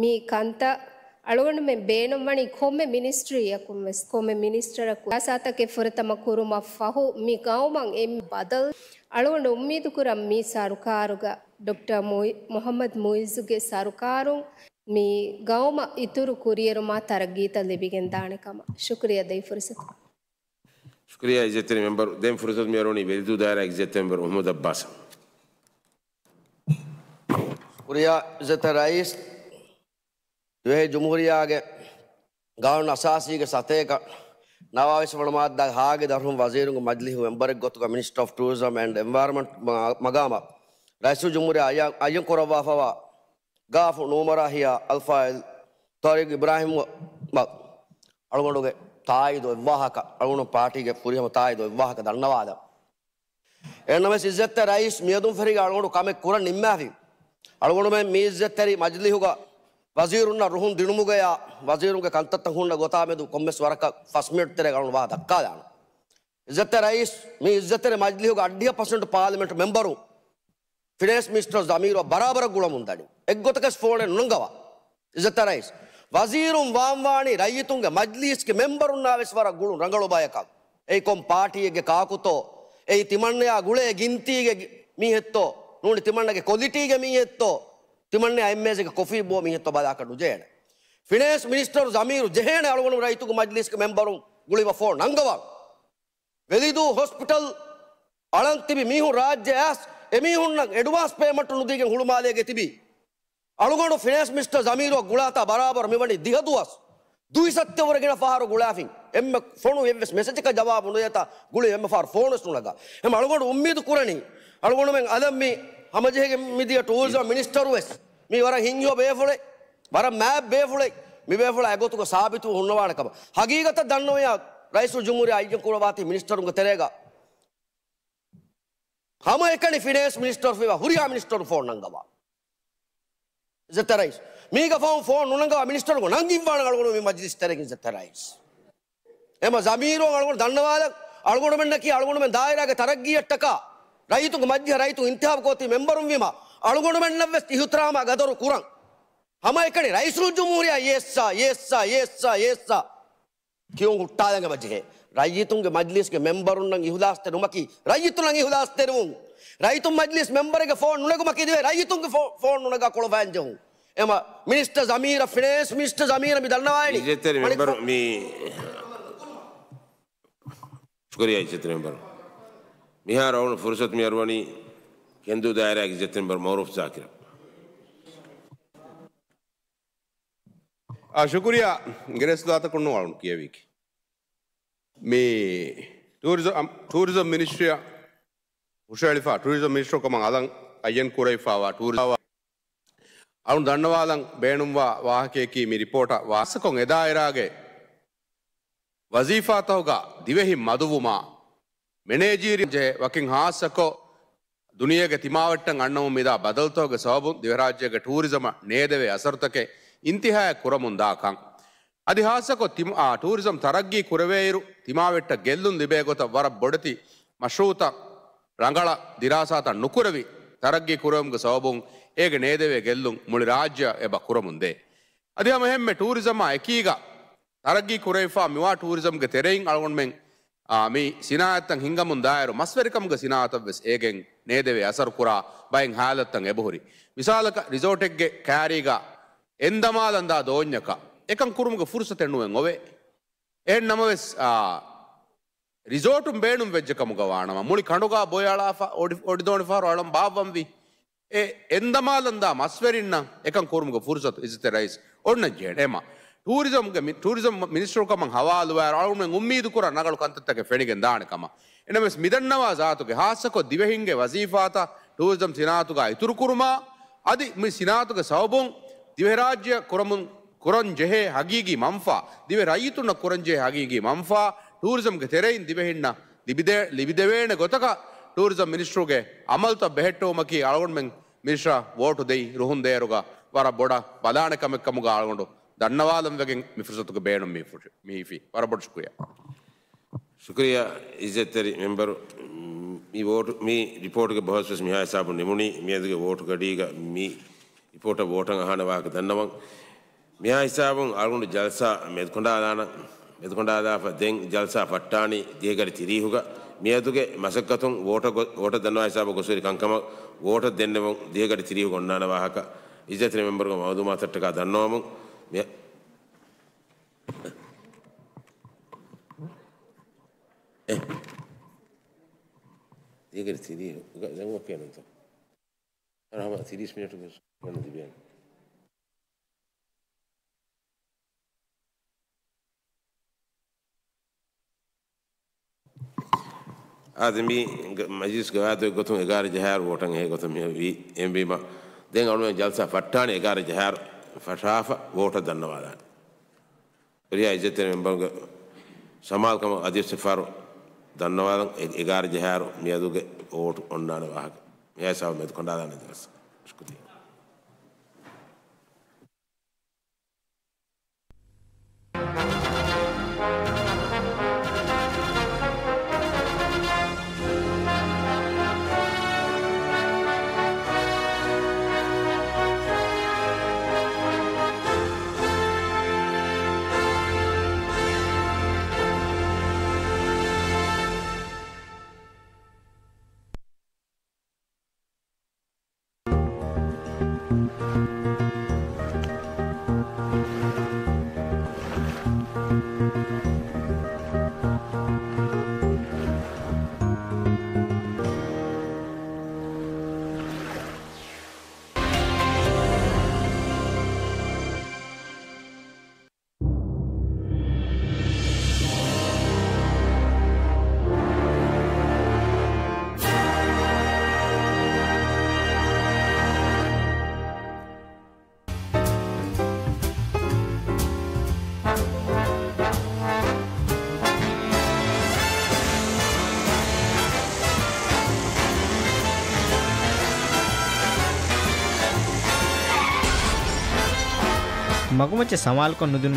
މި ކަންތައް އަޅުގަނޑުމެން ބޭނުންވަނީ ކޮންމެ މިނިސްޓްރީއަކުން ވެސް، ކޮންމެ މިނިސްޓަރަކު ސިޔާސަތުތަކެއް ފުރަތަމަ ކުރުމަށް ފަހު، މި ގައުމަށް އެންމެ ބަދަލު. އަޅުގަނޑު އުއްމީދު ކުރަން މި ސަރުކާރުގަ ޑޮކްޓަރ މުއި-، މުޙައްމަދު މުއިއްޒުގެ ސަރުކާރުން މި ގައުމަށް އިތުރު ކުރިއެރުމާ ތަރައްގީތައް ލިބިގެން ދާނެ ކަމަށް. ޝުކުރިއްޔާ ދެއްވި ފުރުސަތަށް. ޝުކުރިއްޔާ އިއްޒަތްތެރި މެމްބަރު. ދެން ފުރުސަތު މިއަރުވަނީ ވެލިދޫ ދާއިރާގެ އިއްޒަތްތެރި މެމްބަރު އަޙްމަދު އައްބާސަށް. ޝުކުރިއްޔާ އިއްޒަތްތެރި ރައީސް. ދިވެހި ޖުމްހޫރިއްޔާގެ ގާނޫނު އަސާސީގެ ސަތޭކަ ނަވާވީސް ވަނަ މާއްދާގެ ހާގެ ދަށުން ވަޒީރުންގެ މަޖިލީހުގެ މެމްބަރެއް ގޮތުގަ މިނިސްޓަރ އޮފް ޓޫރިޒަމް އެންޑް އެންވަޔަރމަންޓް މަ-، މަގާމަށް ރައީސުލްޖުމްހޫރިއްޔާ އައްޔަން، އައްޔަން ކުރައްވާފައިވާ ގާފު ނޫމަރާ ހިޔާ އަލްފާޟިލް ޠާރިޤް އިބްރާހިމް މަ-، އަޅުގަނޑުގެ ތާއީދު އެއްވާހަކަ، އަޅުގަނޑު ޕާޓީގެ ފުރިހަމަ ތާއީދު އެއްވާހަކަ ދަންނަވާލަން. އެހެންނަމަވެސް އިއްޒަތްތެރި ރައީސް މިއަދުން ފެށިގެން އަޅުގަނޑު ކަމެއް ކުރަން ނިންމާފި. އަޅުގަނޑުމެން މި އިއްޒަތްތެރި މަޖިލީހުގަ ވަޒީރުންނަށް ރުހުން ދިނުމުގަޔާ ވަޒީރުންގެ ކަންތައްތައް ހުންނަ ގޮތާ މެދު ކޮންމެސް ވަރަކަށް ފަސް މިނިޓް ތެރޭގަ އަޅުގަނޑު ވާހަކަ ދައްކާލާނަން. އިއްޒަތްތެރި ރައީސް، މި އިއްޒަތްތެރި މަޖިލީހުގެ އަށްޑިހަ ޕަސެންޓު ޕާލިމެންޓް މެމްބަރުން ފިނޭންސް މިނިސްޓަރު ޒަމީރުއަށް ބަރާބަރަށް ގުޅަމުން ދަނީ. އެއްގޮތަކަށް ފޯނެއް ނުނަންގަވާ. އިއްޒަތްތެރި ރައީސް، ވަޒީރުން ވާންވާނީ ރައްޔިތުންގެ މަޖްލީސްގެ މެމްބަރުންނާ ވެސް ވަރަށް ގުޅުން ރަނގަޅު ބަޔަކަށް. އެއީ ކޮން ޕާޓީއެއްގެ ކާކުތޯ؟ އެއީ ތިމަންނަޔާ ގުޅޭ ގިންތީގެ ގި-، މީހެއްތޯ؟ ނޫނީ ތިމަންނަގެ ކޮލިޓީގެ މީހެއްތޯ؟ ތިމަންނަޔާ އެއްމޭޒެއްގެ ކޮފީ ބޯ މީހެއްތޯ ބަލާކަށް ނުޖެހޭނެ. ފިނޭންސް މިނިސްޓަރު ޒަމީރު ޖެހޭނެ އަޅުގަނޑު ރައްޔިތުންގެ މަޖްލީސްގެ މެމްބަރުން ގުޅިވަ ފޯން ނަންގަވަން. ވެލިދޫ ހޮސްޕިޓަލް އަޅަން ތިބި މީހުން ރާއްޖެ އައިސް އެމީހުންނަށް އެޑްވާންސް ޕޭމަންޓު ނުދީގެން ހުޅުމާލޭގެ ތިބި. އަޅުގަނޑު ފިނޭންސް މިނިސްޓަރ ޒަމީރުއަށް ގުޅާތާ ބަރާބަރު މިވަނީ ދިހަ ދުވަސް. ދުއިސައްތަ ވަރަށް ގިނަ ފަހަރު ގުޅާފިން. އެންމެ ފޮނު އެއްވެސް މެސެޖަކަށް ޖަވާބު ނުދޭތާ ގުޅި އެންމެ ފަހަރު ފޯނުވެސް ނުނަގާ. އެހެން އަޅުގަނޑު އުއްމީދު ކުރަނީ އަޅުގަނޑުމެން އަލަށް މި ހަމަޖެހިގެން މިދިޔަ ޓޫރިޒަމް މިނިސްޓަރު ވެސް މީ ވަރަށް ހިތްހެޔޮ ބޭފުޅެއް، ވަރަށް މާތް ބޭފުޅެއް، މި ބޭފުޅާ އެގޮތުގަ ސާބިތުވެ ހުންނަވާނެ ކަމަށް. ހަގީގަތަށް ދަންނަވަޔާ ރައީސުލްޖުމްހޫރިއްޔާ އައްޔަން ކުރައްވާތީ މިނިސްޓަރުންގެ ތެރޭގަ ހަމައެކަނި ފިނޭންސް މިނިސްޓަރު ފިވާ ހުރިހާ މިނިސްޓަރު ފޯން ނަންގަވާ. އިއްޒަތްތެރި ރައީސް. މީގަ ފަހުން ފޯން ނުނަންގަވާ މިނިސްޓަރު ނަންގިއްވާނެ އަޅުގަނޑު މި މަޖްލިސް ތެރެއިން އިއްޒަތްތެރި ރައީސް. އެމަ ޒަމީރު އަޅުގަނޑު ދަންނަވާލަން، އަޅުގަނޑުމެންނަކީ އަޅުގަނޑުމެން ދާއިރާގެ ތަރައްގީއަށްޓަކާ ރައްޔިތުންގެ މަޖިލީހަށް ރައްޔިތުން އިންތިހާބު ކޮށްދީ މެމްބަރުން ވީމަ، އަޅުގަނޑުމެންނަށް ވެސް އިހުތިރާމާ ގަދަރު ކުރަން. ހަމައެކަނި ރައީސުލްޖުމްހޫރިއްޔާ ޔެއްސާ، ޔެއްސާ، ޔެއްސާ، ޔެއްސާ ކިޔުން ހުއްޓާލަން އެބަޖެހޭ. ރައްޔިތުންގެ މަޖިލީސްގެ މެމްބަރުންނަށް އިހުލާސްތެރިވުމަކީ ރައްޔިތުންނަށް އިހުލާސްތެރިވުން. ރައްޔިތުން މަޖިލީސް މެމްބަރެއްގެ ފޯން ނުނެގުމަކީ ދިވެހި ރައްޔިތުންގެ ފޯ-، ފޯން ނުނަގާ ކޮޅު ފައިން ޖެހުން. އެމަ މިނިސްޓަރ ޒަމީރަށް، ފިނޭންސް މިނިސްޓަރ ޒަމީރަށް މި ދަންނަވާއިނީ. އިއްޒަތްތެރި މަނިކުފާ- މެމްބަރު މި ޝުކުރިއްޔާ އިއްޒަތްތެރި މެމްބަރު. މިހާރު އަޅުގަނޑު ފުރުސަތު މި އަރުވަނީ ކެންދޫ ދާއިރާގެ އިއްޒަތްތެރި މެމްބަރު މައުރޫފް ޒާކިރަށް. އާ، ޝުކުރިއްޔާ. ގެނެސްދާތަކުން ނޫން އަޅުން ކިޔެވީކީ. މި ޓޫރިޒަމް، ޓޫރިޒަމް މިނިސްޓްރީއަށް ހުށައެޅިފަ، ޓޫރިޒަމް މިނިސްޓަރު ކަމަށް އަލަށް އައްޔަން ކުރެވިފައިވާ ޓޫރިޒަމް އަޅުން ދަންނަވާލަން ބޭނުންވާ ވާހަކަޔަކީ މި ރިޕޯޓަށް ވާސްކޮން އެ ދާއިރާގެ ވަޒީފާތަކުގަ ދިވެހިން މަދުވުމާ، މެނޭޖީރި ޖެހޭ ވަކިން ހާއްސަކޮށް، ދުނިޔޭގެ ތިމާވެއްޓަށް އަންނަމުން މިދާ ބަދަލުތަކުގެ ސަބަބުން ދިވެހިރާއްޖޭގެ ޓޫރިޒަމަށް ނޭދެވޭ އަސަރުތަކެއް އިންތިހާއަށް ކުރަމުންދާ ކަން. އަދި ހާއްސަކޮށް ތިމް-، އާ، ޓޫރިޒަމް ތަރައްގީ ކުރެވޭއިރު، ތިމާވެއްޓަށް ގެއްލުން ލިބޭ ގޮތަށް ވަރަށް ބޮޑެތި މަޝްރޫއުތައް ރަނގަޅަށް ދިރާސާތައް ނުކުރެވި، ތަރައްގީ ކުރެވުމުގެ ސަބަބުން އޭގެ ނޭދެވޭ ގެއްލުން މުޅި ރާއްޖެއަށް އެބަ ކުރަމުންދޭ. އަދި ހަމަ އެހެންމެ ޓޫރިޒަމާ އެކީގަ ތަރައްގީ ކުރެވިފާ މިވާ ޓޫރިޒަމްގެ ތެރެއިން އަޅުގަނޑުމެން، އާ، މި ސިނާއަތްތައް ހިންގަމުން ދާއިރު، މަސްވެރިކަމުގެ ސިނާއަތަށް ވެސް އޭގެން ނޭދެވޭ އަސަރު ކުރާ ބައެއް ހާލަތްތައް އެބަހުރި. މިސާލަކަށް، ރިސޯޓެއްގެ ކާރީގަ އެންދަމާލަންދާ ދޯންޏަކަށް އެކަން ކުރުމުގެ ފުރުސަތެއް ނުވެން އޮވޭ. އެހެން ނަމަވެސް، އާ، ރިސޯޓުން ބޭނުން ވެއްޖެ ކަމުގަ ވާނަމަ، މުޅި ކަނޑުގަ ބޮއެ އަޅާފަ، އޮޑި-، އޮޑިދޯނި ފަހަރު އަޅަން ބާއްވަންވީ. އެ އެންދަމާލަންދާ މަސްވެރިންނަށް އެކަން ކުރުމުގެ ފުރުސަތު އިއްޒަތްތެރި ރައީސް އޮންނަން ޖެހޭނެ. އެމަ، ޓޫރިޒަމްގެ މި-، ޓޫރިޒަމް މިނިސްޓަރު ކަމަށް ހަވާލުވާއިރު އަޅުގަނޑުމެން އުއްމީދު ކުރާ ރަނގަޅު ކަންތައްތަކެއް ފެނިގެން ދާނެ ކަމަށް. އެނަމަވެސް، މިދަންނަވާ ޒާތުގެ ހާއްސަކޮށް ދިވެހިންގެ ވަޒީފާތައް ޓޫރިޒަމް ސިނާއަތުގައި އިތުރުކުރުމާ، އަދި މި ސިނާއަތުގެ ސަބަބުން ދިވެހިރާއްޖެއަށް ކުރަމުން، ކުރަން ޖެހޭ ހަގީގީ މަންފާ، ދިވެހި ރައްޔިތުންނަށް ކުރަން ޖެހޭ ހަގީގީ މަންފާ، ޓޫރިޒަމްގެ ތެރެއިން ދިވެހިންނަށް ލިބިދޭ-، ލިބިދެވޭނެ ގޮތަކަށް ޓޫރިޒަމް މިނިސްޓަރުގެ އަމަލުތައް ބެހެއްޓެވުމަކީ އަޅުގަނޑުމެން މިނިސްޓަރަށް ވޯޓު ދެއި ރުހުން ދޭއިރުގަ ވަރަށް ބޮޑަށް ބަލާނެ ކަމެއް ކަމުގަ އަޅުގަނޑު ދަންނަވާލަން ވެގެން މި ފުރުސަތުގެ ބޭނުން މި ފުށި-، މި ހިފީ. ވަރަށް ބޮޑަށް ޝުކުރިއްޔާ. ޝުކުރިއްޔާ އިއްޒަތްތެރި މެމްބަރު. މި ވޯޓު، މި ރިޕޯޓުގެ ބަހަސް ވެސް މިހާ ހިސާބުން ނިމުނީ. މިއަދުގެ ވޯޓު ގަޑީގަ މި ރިޕޯޓަށް ވޯޓަށް އަހާނެ ވާހަކަ ދަންނަވަން. މިހާ ހިސާބުން އަޅުގަނޑު ޖަލްސާ މެދުކޮނޑާލާނަން. މެދުކޮނޑާލާފަ ދެން ޖަލްސާ ފައްޓާނީ ދިހަ ގަޑި ތިރީހުގަ. މިއަދުގެ މަސައްކަތުން ވޯޓަށް ގޮ-، ވޯޓަށް ދަންނަވާ ހިސާބަށް ގޮސްހުރި ކަންކަމަށް ވޯޓަށް ދެންނެވުން ދިހަ ގަޑި ތިރީހުގަ އޮންނާނެ ވާހަކަ އިއްޒަތްތެރި މެމްބަރުގެ މައުލޫމާތަށްޓަކާ ދަންނަވަމުން. މި-، އެ. ދިހަ ގަޑި ތިރީހުގަ ދެން އޮކޭ ނޫންތޯ؟ އަރަ ހަމަ ތިރީސް މިނެޓު ވެސް ގަންނަ ލިބޭނެ. އާދެ، މި ގ-، މަޖިލިސް ގަވާއިދުގެ ގޮތުން އެގާރަ ޖަހާއިރު ވޯޓަށް އެހޭ ގޮތަށް މި ވީ. އެހެންވީމަ، ދެން އަޅުގަނޑު ޖަލްސާ ފައްޓާނީ އެގާރަ ޖަހާއިރު ފަށާފަ ވޯޓަށް ދަންނަވާލާނެ. ހުރިހާ އިއްޒަތްތެރި މެމްބަރުންގެ ސަމާލުކަމަށް އަދިވެސް އެއްފަހަރު ދަންނަވާލަން. އެ-، އެގާރަ ޖަހާއިރު މިއަދުގެ ވޯޓު އޮންނާނެ ވާހަކަ. މިހާ ހިސާބަށް މެދުކޮނޑާލާނެ ޖަލްސާ. ޝުކުރިއްޔާ. މަގުމައްޗަށް ސަމާލުކޮށް ނުދިނުމަށް